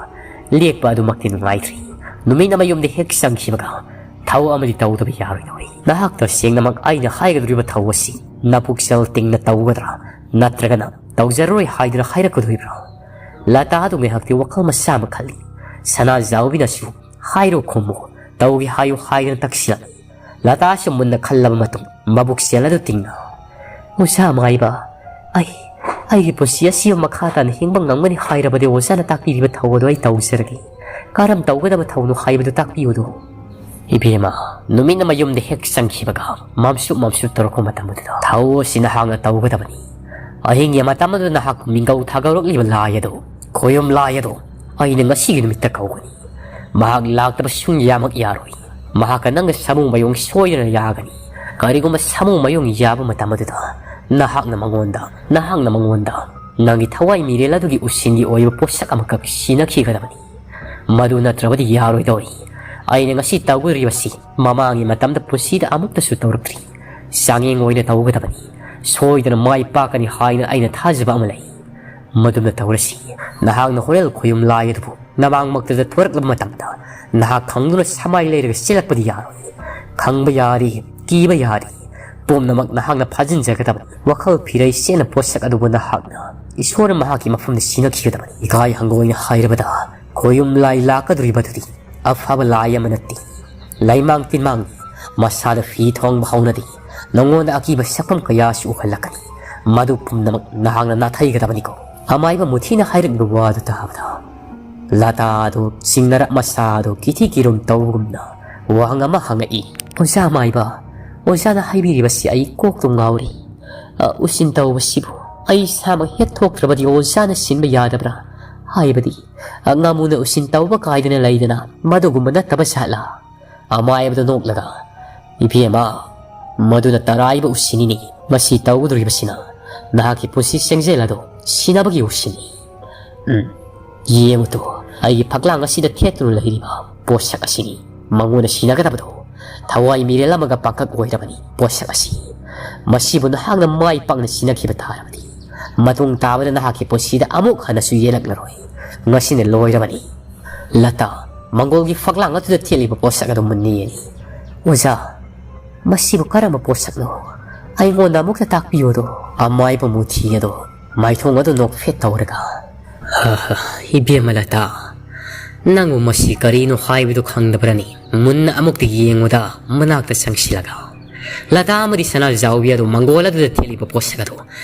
ꯂꯦꯛꯄ ꯑꯗꯨꯃꯛꯇꯤ ꯅꯨꯡꯉꯥꯏꯇ꯭ꯔꯤ꯫ ꯅꯨꯃꯤꯠ ꯑꯃ ꯌꯨꯝꯗ ꯍꯦꯛ ꯆꯪꯈꯤꯕꯒ ꯊꯕꯛ ꯑꯃꯗꯤ ꯇꯧꯗꯕ ꯌꯥꯔꯣꯏꯗꯧꯔꯤ꯫ ꯅꯍꯥꯛ ꯇꯁꯦꯡꯅꯃꯛ ꯑꯩꯅ ꯍꯥꯏꯒꯗꯧꯔꯤꯕ ꯊꯧ ꯑꯁꯤ ꯅꯄꯨꯛꯆꯦꯜ ꯇꯤꯡꯅ ꯇꯧꯒꯗ꯭ꯔꯥ, ꯅꯠꯇ꯭ꯔꯒꯅ ꯇꯧꯖꯔꯔꯣꯏ ꯍꯥꯏꯗꯨꯅ ꯍꯥꯏꯔꯛꯀꯗꯣꯔꯤꯕ꯭ꯔꯥ? ꯂꯇꯥꯗꯨ ꯉꯥꯏꯍꯥꯛꯇꯤ ꯋꯥꯈꯜ ꯃꯆꯥ ꯑꯃ ꯈꯜꯂꯤ꯫ ꯁꯅꯥꯖꯥꯎꯕꯤꯅꯁꯨ "ꯍꯥꯏꯔꯣ ꯈꯨꯝꯃꯣ, ꯇꯧꯒꯦ ꯍꯥꯏꯌꯨ" ꯍꯥꯏꯗꯨꯅ ꯇꯛꯁꯤꯜꯂꯛꯏ꯫ ꯂꯇꯥꯁꯨ ꯃꯨꯟꯅ ꯈꯜꯂꯕ ꯃꯇꯨꯡ ꯃꯕꯨꯛ ꯆꯦꯜ ꯑꯗꯨ ꯇꯤꯡꯅ, "ꯑꯣꯖꯥ ꯃꯥꯏꯕ, ꯑꯩ, ꯑꯩꯒꯤ ꯄꯨꯟꯁꯤ ꯑꯁꯤꯕꯨ ꯃꯈꯥ ꯇꯥꯅ ꯍꯤꯡꯕ ꯉꯝꯒꯅꯤ ꯍꯥꯏꯔꯕꯗꯤ ꯑꯣꯖꯥꯅ ꯇꯥꯛꯄꯤꯔꯤꯕ ꯊꯧ ꯑꯗꯨ ꯑꯩ ꯇꯧꯖꯔꯒꯦ꯫ ꯀꯔꯝ ꯇꯧꯒꯗꯕ ꯊꯧꯅꯣ ꯍꯥꯏꯕꯗꯨ ꯇꯥꯛꯄꯤꯌꯨꯗꯣ꯫" ꯏꯕꯦꯝꯃ, ꯅꯨꯃꯤꯠ ꯑꯃ ꯌꯨꯝꯗ ꯍꯦꯛ ꯆꯪꯈꯤꯕꯒ ꯃꯝꯁꯨ ꯃꯝꯁꯨ ꯇꯧꯔꯛꯄ ꯃꯇꯝ ꯑꯗꯨꯗ, "ꯊꯧ ꯑꯁꯤ ꯅꯍꯥꯛꯅ ꯇꯧꯒꯗꯕꯅꯤ꯫ ꯑꯍꯤꯡꯒꯤ ꯃꯇꯝ ꯑꯗꯨꯗ ꯅꯍꯥꯛꯄꯨ ꯃꯤꯡꯒꯧ ꯊꯥꯒꯠꯂꯛꯂꯤꯕ ꯂꯥꯏ ꯑꯗꯨ, ꯈꯣꯌꯨꯝ ꯂꯥꯏ ꯑꯗꯨ ꯑꯩꯅ ꯉꯁꯤꯒꯤ ꯅꯨꯃꯤꯠꯇ ꯀꯧꯒꯅꯤ꯫ ꯃꯍꯥꯛ ꯂꯥꯛꯇꯕ ꯁꯨꯡꯌꯥꯃꯛ ꯌꯥꯔꯣꯏ꯫ ꯃꯍꯥꯛꯀ ꯅꯪꯒ ꯁꯥꯃꯨ ꯃꯌꯣꯡ ꯁꯣꯏꯗꯅ ꯌꯥꯒꯅꯤ꯫ ꯀꯔꯤꯒꯨꯝꯕ ꯁꯥꯃꯨ ꯃꯌꯣꯡ ꯌꯥꯕ ꯃꯇꯝ ꯑꯗꯨꯗ ꯅꯍꯥꯛꯅ ꯃꯉꯣꯟꯗ, ꯅꯍꯥꯛꯅ ꯃꯉꯣꯟꯗ ꯅꯪꯒꯤ ꯊꯋꯥꯏ ꯃꯤꯔꯦꯜ ꯑꯗꯨꯒꯤ ꯎꯁꯤꯟꯒꯤ ꯑꯣꯏꯕ ꯄꯣꯠꯁꯛ ꯑꯃꯈꯛ ꯁꯤꯟꯅꯈꯤꯒꯗꯕꯅꯤ꯫ ꯃꯗꯨ ꯅꯠꯇ꯭ꯔꯕꯗꯤ ꯌꯥꯔꯣꯏꯗꯧꯔꯤ꯫ ꯑꯩꯅ ꯉꯁꯤ ꯇꯧꯒꯗꯧꯔꯤꯕꯁꯤ ꯃꯃꯥꯡꯒꯤ ꯃꯇꯝꯗ ꯄꯨꯟꯁꯤꯗ ꯑꯃꯨꯛꯇꯁꯨ ꯇꯧꯔꯛꯇ꯭ꯔꯤ꯫ ꯆꯥꯡꯌꯦꯡ ꯑꯣꯏꯅ ꯇꯧꯒꯗꯕꯅꯤ꯫ ꯁꯣꯏꯗꯅ ꯃꯥꯏ ꯄꯥꯛꯀꯅꯤ ꯍꯥꯏꯅ ꯑꯩꯅ ꯊꯥꯖꯕ ꯑꯃ ꯂꯩ꯫ ꯃꯗꯨꯅ ꯇꯧꯔꯁꯤ꯫ ꯅꯍꯥꯛꯅ ꯍꯣꯔꯦꯟ ꯈꯣꯌꯨꯝ ꯂꯥꯏ ꯑꯗꯨꯕꯨ ꯅꯃꯥꯡꯃꯛꯇꯗ ꯊꯣꯔꯛꯂꯕ ꯃꯇꯝꯗ ꯅꯍꯥꯛ ꯈꯪꯗꯨꯅ ꯁꯃꯥꯏ ꯂꯩꯔꯒ ꯆꯦꯜꯂꯛꯄꯗꯤ ꯌꯥꯔꯣꯏ꯫ ꯈꯪꯕ ꯌꯥꯔꯤ, ꯀꯤꯕ ꯌꯥꯔꯤ, ꯄꯨꯝꯅꯃꯛ ꯅꯍꯥꯛꯅ ꯐꯥꯖꯤꯟꯖꯒꯗꯕꯅꯤ꯫ ꯋꯥꯈꯜ ꯐꯤꯔꯩ ꯆꯦꯠꯅ ꯄꯣꯠꯁꯛ ꯑꯗꯨꯕꯨ ꯅꯍꯥꯛꯅ ꯏꯁꯣꯔ ꯃꯍꯥꯛꯀꯤ ꯃꯐꯝꯗ ꯁꯤꯟꯅꯈꯤꯒꯗꯕꯅꯤ꯫ ꯏꯀꯥꯏ ꯍꯪꯒꯣꯏꯅ ꯍꯥꯏꯔꯕꯗ, ꯈꯣꯌꯨꯝ ꯂꯥꯏ ꯂꯥꯛꯀꯗꯧꯔꯤꯕꯗꯨꯗꯤ ꯑꯐꯕ ꯂꯥꯏ ꯑꯃ ꯅꯠꯇꯦ꯫ ꯂꯩꯃꯥꯡ ꯇꯤꯟꯃꯥꯡꯅꯤ꯫ ꯃꯁꯥꯗ ꯐꯤ ꯊꯣꯡꯕ ꯍꯧꯅꯗꯦ꯫ ꯅꯉꯣꯟꯗ ꯑꯀꯤꯕ ꯁꯛꯐꯝ ꯀꯌꯥꯁꯨ ꯎꯍꯜꯂꯛꯀꯅꯤ꯫ ꯃꯗꯨ ꯄꯨꯝꯅꯃꯛ ꯅꯍꯥꯛꯅ ꯅꯥꯊꯩꯒꯗꯕꯅꯤꯀꯣ꯫ ꯑꯃꯥꯏꯕ ꯃꯨꯊꯤꯅ ꯍꯥꯏꯔꯛꯂꯤꯕ ꯋꯥꯗꯨ ꯇꯥꯕꯗ, ꯂꯇꯥ ꯑꯗꯨ ꯆꯤꯡꯅꯔꯞ ꯃꯁꯥ ꯑꯗꯨ ꯀꯤꯊꯤ ꯀꯤꯔꯨꯝ ꯇꯧꯕꯒꯨꯝꯅ ꯋꯥꯍꯪ ꯑꯃ ꯍꯪꯉꯛꯏ꯫ "ꯑꯣꯖꯥ ꯃꯥꯏꯕ, ꯑꯣꯖꯥꯅ ꯍꯥꯏꯕꯤꯔꯤꯕꯁꯤ ꯑꯩ ꯀꯣꯛꯇꯨꯝ ꯉꯥꯎꯔꯤ꯫ ꯑ, ꯎꯁꯤꯟ ꯇꯧꯕꯁꯤꯕꯨ ꯑꯩ ꯏꯁꯥꯃꯛ ꯍꯦꯛ ꯊꯣꯛꯇ꯭ꯔꯕꯗꯤ ꯑꯣꯖꯥꯅ ꯁꯤꯟꯕ ꯌꯥꯗꯕ꯭ꯔꯥ? ꯍꯥꯏꯕꯗꯤ, ꯑ, ꯉꯥꯃꯨꯅ ꯎꯁꯤꯟ ꯇꯧꯕ ꯀꯥꯏꯗꯅ ꯂꯩꯗꯅ ꯃꯗꯨꯒꯨꯝꯕ ꯅꯠꯇꯕ ꯖꯥꯠꯂꯥ?" ꯑꯃꯥꯏꯕꯗ ꯅꯣꯛꯂꯒ, "ꯏꯕꯦꯝꯃ, ꯃꯗꯨꯅ ꯇꯔꯥꯏꯕ ꯎꯁꯤꯅꯤꯅꯤ꯫ ꯃꯁꯤ ꯇꯧꯒꯗꯧꯔꯤꯕꯁꯤꯅ ꯅꯍꯥꯛꯀꯤ ꯄꯨꯟꯁꯤ ꯆꯦꯡꯖꯦꯜ ꯑꯗꯨ ꯁꯤꯅꯕꯒꯤ ꯎꯁꯤꯅꯤ꯫ ꯎꯝ, ꯌꯦꯡꯉꯨ ꯇꯨ, ꯑꯩꯒꯤ ꯐꯛꯂꯥꯡ ꯑꯁꯤꯗ ꯊꯦꯠꯇꯨꯅ ꯂꯩꯔꯤꯕ ꯄꯣꯠꯁꯛ ꯑꯁꯤꯅꯤ꯫ ꯃꯉꯣꯟꯗ ꯁꯤꯟꯅꯒꯗꯕꯗꯣ ꯊꯋꯥꯏ ꯃꯤꯔꯦꯜ ꯑꯃꯒ ꯄꯥꯡꯈꯛ ꯑꯣꯏꯔꯕꯅꯤ ꯄꯣꯠꯁꯛ ꯑꯁꯤ꯫ ꯃꯁꯤꯕꯨ ꯅꯍꯥꯛꯅ ꯃꯥꯏ ꯄꯥꯛꯅ ꯁꯤꯟꯅꯈꯤꯕ ꯇꯥꯔꯕꯗꯤ ꯃꯇꯨꯡ ꯇꯥꯕꯗ ꯅꯍꯥꯛꯀꯤ ꯄꯨꯟꯁꯤꯗ ꯑꯃꯨꯛ ꯍꯟꯅꯁꯨ ꯌꯦꯜꯂꯛꯂꯔꯣꯏ꯫ ꯉꯁꯤꯅ ꯂꯣꯏꯔꯕꯅꯤ꯫" ꯂꯇꯥ ꯃꯪꯒꯣꯜꯒꯤ ꯐꯛꯂꯥꯡ ꯑꯗꯨꯗ ꯊꯦꯠꯂꯤꯕ ꯄꯣꯠꯁꯛ ꯑꯗꯨ ꯃꯨꯟꯅ ꯌꯦꯡꯉꯤ꯫ "ꯑꯣꯖꯥ, ꯃꯁꯤꯕꯨ ꯀꯔꯝꯕ ꯄꯣꯠꯁꯛꯅꯣ? ꯑꯩꯉꯣꯟꯗ ꯑꯃꯨꯛꯇ ꯇꯥꯛꯄꯤꯌꯨꯗꯣ꯫" ꯑꯃꯥꯏꯕ ꯃꯨꯊꯤ ꯑꯗꯣ ꯃꯥꯏꯊꯣꯡ ꯑꯗꯨ ꯅꯣꯛꯐꯦꯠ ꯇꯧꯔꯒ, "ꯍ, ꯍ, ꯏꯕꯦꯝꯃ ꯂꯇꯥ, "ꯅꯪꯕꯨ ꯃꯁꯤ ꯀꯔꯤꯅꯣ ꯍꯥꯏꯕꯗꯨ ꯈꯪꯗꯕ꯭ꯔꯅꯤ?" ꯃꯨꯟꯅ ꯑꯃꯨꯛꯇ ꯌꯦꯡꯕꯗ ꯃꯅꯥꯛꯇ ꯆꯪꯁꯤꯜꯂꯒ ꯂꯇꯥ ꯑꯃꯗꯤ ꯁꯅꯥꯖꯥꯎꯕꯤ ꯑꯗꯨ ꯃꯪꯒꯣꯜ ꯑꯗꯨꯗ ꯊꯦꯠꯂꯤꯕ ꯄꯣꯠꯁꯛ ꯑꯗꯨ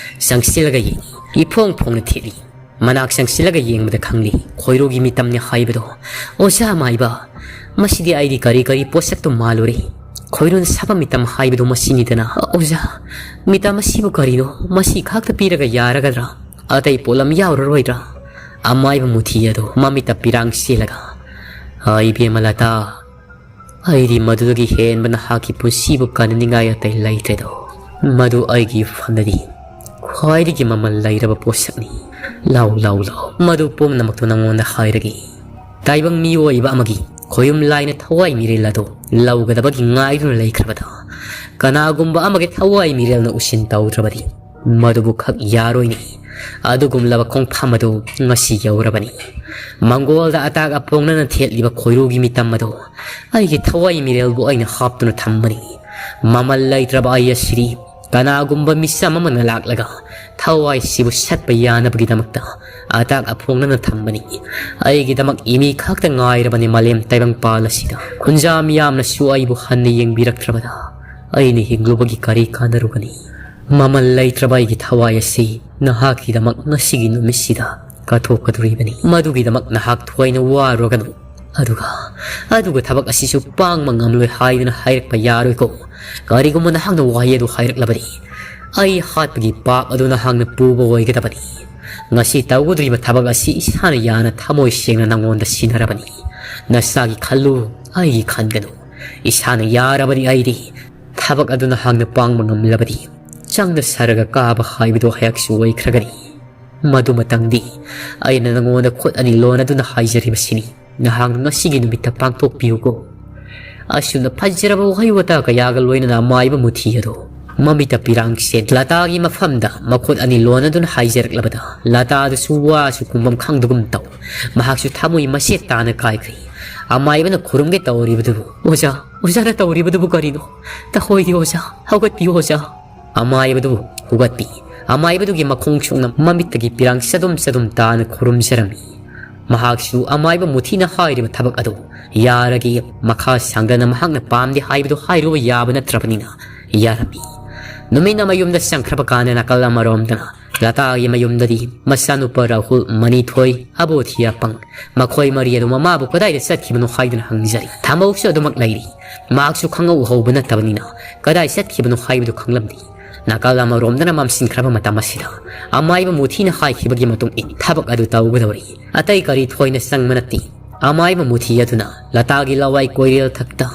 ꯆꯪꯁꯤꯜꯂꯒ ꯌꯦꯡꯉꯤ꯫ ꯏꯐꯣꯡ ꯐꯣꯡꯅ ꯊꯦꯠꯂꯤ꯫ ꯃꯅꯥꯛ ꯆꯪꯁꯤꯜꯂꯒ ꯌꯦꯡꯕꯗ ꯈꯪꯂꯤ ꯈꯣꯏꯔꯨꯒꯤ ꯃꯤꯇꯝꯅꯤ ꯍꯥꯏꯕꯗꯣ꯫ "ꯑꯣꯖꯥ ꯃꯥꯏꯕ, ꯃꯁꯤꯗꯤ ꯑꯩꯗꯤ ꯀꯔꯤ ꯀꯔꯤ ꯄꯣꯠꯁꯛꯇꯣ ꯃꯥꯜꯂꯨꯔꯦ꯫ ꯈꯣꯏꯔꯨꯅ ꯁꯥꯕ ꯃꯤꯇꯝ ꯍꯥꯏꯕꯗꯣ ꯃꯁꯤꯅꯤꯗꯅ꯫ ꯑꯣꯖꯥ, ꯃꯤꯇꯝ ꯑꯁꯤꯕꯨ ꯀꯔꯤꯅꯣ? ꯃꯁꯤ ꯈꯛꯇ ꯄꯤꯔꯒ ꯌꯥꯔꯒꯗ꯭ꯔꯥ? ꯑꯇꯩ ꯄꯣꯠꯂꯝ ꯌꯥꯎꯔꯔꯣꯏꯗ꯭ꯔꯥ?" ꯑꯃꯥꯏꯕ ꯃꯨꯊꯤ ꯑꯗꯨ ꯃꯃꯤꯠꯇ ꯄꯤꯔꯥꯡ ꯁꯤꯜꯂꯒ, "ꯑ, ꯏꯕꯦꯝꯃ ꯂꯇꯥ, ꯑꯩꯗꯤ ꯃꯗꯨꯗꯒꯤ ꯍꯦꯟꯕ ꯅꯍꯥꯛꯀꯤ ꯄꯨꯟꯁꯤꯕꯨ ꯀꯟꯅꯅꯤꯡꯉꯥꯏ ꯑꯇꯩ ꯂꯩꯇ꯭ꯔꯦꯗꯣ꯫ ꯃꯗꯨ ꯑꯩꯒꯤ ꯐꯝꯗꯗꯤ ꯈ꯭ꯋꯥꯏꯗꯒꯤ ꯃꯃꯜ ꯂꯩꯔꯕ ꯄꯣꯠꯁꯛꯅꯤ꯫ ꯂꯥꯎ, ꯂꯥꯎ, ꯂꯥꯎ, ꯃꯗꯨ ꯄꯨꯝꯅꯃꯛꯇꯨ ꯅꯉꯣꯟꯗ ꯍꯥꯏꯔꯒꯦ꯫" ꯇꯥꯏꯕꯪ ꯃꯤꯑꯣꯏꯕ ꯑꯃꯒꯤ ꯈꯣꯌꯨꯝ ꯂꯥꯏꯅ ꯊꯋꯥꯏ ꯃꯤꯔꯦꯜ ꯑꯗꯨ ꯂꯧꯒꯗꯕꯒꯤ ꯉꯥꯏꯗꯨꯅ ꯂꯩꯈ꯭ꯔꯕꯗ, ꯀꯅꯥꯒꯨꯝꯕ ꯑꯃꯒꯤ ꯊꯋꯥꯏ ꯃꯤꯔꯦꯜꯅ ꯎꯁꯤꯟ ꯇꯧꯗ꯭ꯔꯕꯗꯤ ꯃꯗꯨꯕꯨ ꯈꯛ ꯌꯥꯔꯣꯏꯅꯤ꯫ ꯑꯗꯨꯒꯨꯝꯂꯕ ꯈꯣꯡꯐꯝ ꯑꯗꯨ ꯉꯁꯤ ꯌꯧꯔꯕꯅꯤ꯫ ꯃꯪꯒꯣꯜꯗ ꯑꯇꯥꯛ ꯑꯐꯣꯡꯅꯅ ꯊꯦꯠꯂꯤꯕ ꯈꯣꯏꯔꯨꯒꯤ ꯃꯤꯇꯝ ꯑꯗꯨ ꯑꯩꯒꯤ ꯊꯋꯥꯏ ꯃꯤꯔꯦꯜꯕꯨ ꯑꯩꯅ ꯍꯥꯞꯇꯨꯅ ꯊꯝꯕꯅꯤ꯫ ꯃꯃꯜ ꯂꯩꯇ꯭ꯔꯕ ꯑꯩ ꯑꯁꯤꯗꯤ ꯀꯅꯥꯒꯨꯝꯕ ꯃꯤꯆꯝ ꯑꯃꯅ ꯂꯥꯛꯂꯒ ꯊꯋꯥꯏꯁꯤꯕꯨ ꯁꯠꯄ ꯌꯥꯅꯕꯒꯤꯗꯃꯛꯇ ꯑꯇꯥꯛ ꯑꯐꯣꯡꯅꯅ ꯊꯝꯕꯅꯤ꯫ ꯑꯩꯒꯤꯗꯃꯛ ꯏꯃꯤ ꯈꯛꯇ ꯉꯥꯏꯔꯕꯅꯤ ꯃꯥꯂꯦꯝ ꯇꯥꯏꯕꯪꯄꯥꯜ ꯑꯁꯤꯗ꯫ ꯈꯨꯟꯖꯥ ꯃꯤꯌꯥꯝꯅꯁꯨ ꯑꯩꯕꯨ ꯍꯟꯅ ꯌꯦꯡꯕꯤꯔꯛꯇ꯭ꯔꯕꯗ ꯑꯩꯅ ꯍꯤꯡꯂꯨꯕꯒꯤ ꯀꯔꯤ ꯀꯥꯟꯅꯔꯨꯒꯅꯤ? ꯃꯃꯜ ꯂꯩꯇ꯭ꯔꯕ ꯑꯩꯒꯤ ꯊꯋꯥꯏ ꯑꯁꯤ ꯅꯍꯥꯛꯀꯤꯗꯃꯛ ꯉꯁꯤꯒꯤ ꯅꯨꯃꯤꯠꯁꯤꯗ ꯀꯠꯊꯣꯛꯀꯗꯧꯔꯤꯕꯅꯤ꯫ ꯃꯗꯨꯒꯤꯗꯃꯛ ꯅꯍꯥꯛ ꯊꯣꯏꯅ ꯋꯥꯔꯨꯔꯒꯅꯨ꯫ ꯑꯗꯨꯒ, ꯑꯗꯨꯒ ꯊꯕꯛ ꯑꯁꯤꯁꯨ ꯄꯥꯡꯕ ꯉꯝꯂꯣꯏ ꯍꯥꯏꯗꯨꯅ ꯍꯥꯏꯔꯛꯄ ꯌꯥꯔꯣꯏꯀꯣ꯫ ꯀꯔꯤꯒꯨꯝꯕ ꯅꯍꯥꯛꯅ ꯋꯥꯍꯩ ꯑꯗꯨ ꯍꯥꯏꯔꯛꯂꯕꯗꯤ, ꯑꯩ ꯍꯥꯠꯄꯒꯤ ꯄꯥꯞ ꯑꯗꯨ ꯅꯍꯥꯛꯅ ꯄꯨꯕ ꯑꯣꯏꯒꯗꯕꯅꯤ꯫ ꯉꯁꯤ ꯇꯧꯒꯗꯧꯔꯤꯕ ꯊꯕꯛ ꯑꯁꯤ ꯏꯁꯥꯅ ꯌꯥꯅ ꯊꯃꯣꯏ ꯁꯦꯡꯅ ꯅꯉꯣꯟꯗ ꯁꯤꯟꯅꯔꯕꯅꯤ꯫ ꯅꯁꯥꯒꯤ ꯈꯜꯂꯨ, ꯑꯩꯒꯤ ꯈꯟꯒꯅꯨ꯫ ꯏꯁꯥꯅ ꯌꯥꯔꯕꯗꯤ ꯑꯩꯗꯤ ꯊꯕꯛ ꯑꯗꯨ ꯅꯍꯥꯛꯅ ꯄꯥꯡꯕ ꯉꯝꯂꯕꯗꯤ ꯆꯪꯗ ꯁꯔꯒ ꯀꯥꯕ ꯍꯥꯏꯕꯗꯨ ꯑꯩꯍꯥꯛꯁꯨ ꯑꯣꯏꯈ꯭ꯔꯒꯅꯤ꯫ ꯃꯗꯨꯃꯇꯪꯗꯤ ꯑꯩꯅ ꯅꯉꯣꯟꯗ ꯈꯨꯠ ꯑꯅꯤ ꯂꯣꯟꯅꯗꯨꯅ ꯍꯥꯏꯖꯔꯤꯕꯁꯤꯅꯤ, ꯅꯍꯥꯛꯅ ꯉꯁꯤꯒꯤ ꯅꯨꯃꯤꯠꯇ ꯄꯥꯡꯊꯣꯛꯄꯤꯌꯨꯀꯣ꯫ ꯑꯁꯨꯝꯅ ꯐꯖꯔꯕ ꯋꯥꯍꯩ ꯋꯥꯇꯥ ꯀꯌꯥꯒ ꯂꯣꯏꯅꯅ ꯑꯃꯥꯏꯕ ꯃꯨꯊꯤ ꯑꯗꯨ ꯃꯃꯤꯠꯇ ꯄꯤꯔꯥꯡꯁꯦ ꯂꯇꯥꯒꯤ ꯃꯐꯝꯗ ꯃꯈꯨꯠ ꯑꯅꯤ ꯂꯣꯟꯅꯗꯨꯅ ꯍꯥꯏꯖꯔꯛꯂꯕꯗ ꯂꯇꯥꯗꯨꯁꯨ ꯋꯥꯁꯨ ꯈꯨꯝꯐꯝ ꯈꯪꯗꯒꯨꯝ ꯇꯧ꯫ ꯃꯍꯥꯛꯁꯨ ꯊꯃꯣꯏ ꯃꯆꯦꯠ ꯇꯥꯅ ꯀꯥꯏꯈ꯭ꯔꯦ꯫ ꯑꯃꯥꯏꯕꯅ ꯈꯨꯔꯨꯝꯒꯦ ꯇꯧꯔꯤꯕꯗꯨꯕꯨ, "ꯑꯣꯖꯥ, ꯑꯣꯖꯥꯅ ꯇꯧꯔꯤꯕꯗꯨꯕꯨ ꯀꯔꯤꯅꯣ? ꯇꯍꯣꯏꯗꯦ ꯑꯣꯖꯥ, ꯍꯧꯒꯠꯄꯤꯌꯨ ꯑꯣꯖꯥ꯫" ꯑꯃꯥꯏꯕꯗꯨꯕꯨ ꯍꯧꯒꯠꯄꯤ꯫ ꯑꯃꯥꯏꯕꯗꯨꯒꯤ ꯃꯈꯣꯡ ꯁꯣꯛꯅ ꯃꯃꯤꯠꯇꯒꯤ ꯄꯤꯔꯥꯡ ꯆꯗꯨꯝ ꯆꯗꯨꯝ ꯇꯥꯅ ꯈꯨꯔꯨꯝꯖꯔꯝꯃꯤ꯫ ꯃꯍꯥꯛꯁꯨ ꯑꯃꯥꯏꯕ ꯃꯨꯊꯤꯅ ꯍꯥꯏꯔꯤꯕ ꯊꯕꯛ ꯑꯗꯨ ꯌꯥꯔꯒꯦ, ꯃꯈꯥ ꯁꯥꯡꯗꯅ ꯃꯍꯥꯛꯅ ꯄꯥꯝꯗꯦ ꯍꯥꯏꯕꯗꯨ ꯍꯥꯏꯔꯨꯕ ꯌꯥꯕ ꯅꯠꯇ꯭ꯔꯕꯅꯤꯅ ꯌꯥꯔꯝꯃꯤ꯫ ꯅꯨꯃꯤꯠꯅ ꯃꯌꯨꯝꯗ ꯆꯪꯈ꯭ꯔꯕ ꯀꯥꯟꯗ ꯅꯥꯀꯜ ꯑꯃꯔꯣꯝꯗꯅ ꯂꯇꯥꯒꯤ ꯃꯌꯨꯝꯗꯗꯤ ꯃꯆꯥꯅꯨꯄꯥ ꯔꯥꯍꯨꯜ, ꯃꯅꯤꯊꯣꯏ, ꯑꯕꯣꯊꯤ ꯑꯄꯪ, ꯃꯈꯣꯏ ꯃꯔꯤ ꯑꯗꯨ ꯃꯃꯥꯕꯨ ꯀꯗꯥꯏꯗ ꯆꯠꯈꯤꯕꯅꯣ ꯍꯥꯏꯗꯨꯅ ꯍꯪꯖꯔꯤ꯫ ꯊꯥꯃꯧꯁꯨ ꯑꯗꯨꯃꯛ ꯂꯩꯔꯤ꯫ ꯃꯍꯥꯛꯁꯨ ꯈꯪꯍꯧ ꯍꯧꯕ ꯅꯠꯇꯕꯅꯤꯅ ꯀꯗꯥꯏ ꯆꯠꯈꯤꯕꯅꯣ ꯍꯥꯏꯕꯗꯨ ꯈꯪꯂꯝꯗꯦ꯫ ꯅꯥꯀꯜ ꯑꯃꯔꯣꯝꯗꯅ ꯃꯝꯁꯤꯟꯈ꯭ꯔꯕ ꯃꯇꯝ ꯑꯁꯤꯗ ꯑꯃꯥꯏꯕ ꯃꯨꯊꯤꯅ ꯍꯥꯏꯈꯤꯕꯒꯤ ꯃꯇꯨꯡ ꯏꯟꯅ ꯊꯕꯛ ꯑꯗꯨ ꯇꯧꯒꯗꯧꯔꯤ꯫ ꯑꯇꯩ ꯀꯔꯤ ꯊꯣꯏꯅ ꯆꯪꯕ ꯅꯠꯇꯦ꯫ ꯑꯃꯥꯏꯕ ꯃꯨꯊꯤ ꯑꯗꯨꯅ ꯂꯇꯥꯒꯤ ꯂꯋꯥꯏ ꯀꯣꯏꯔꯦꯜ ꯊꯛꯇ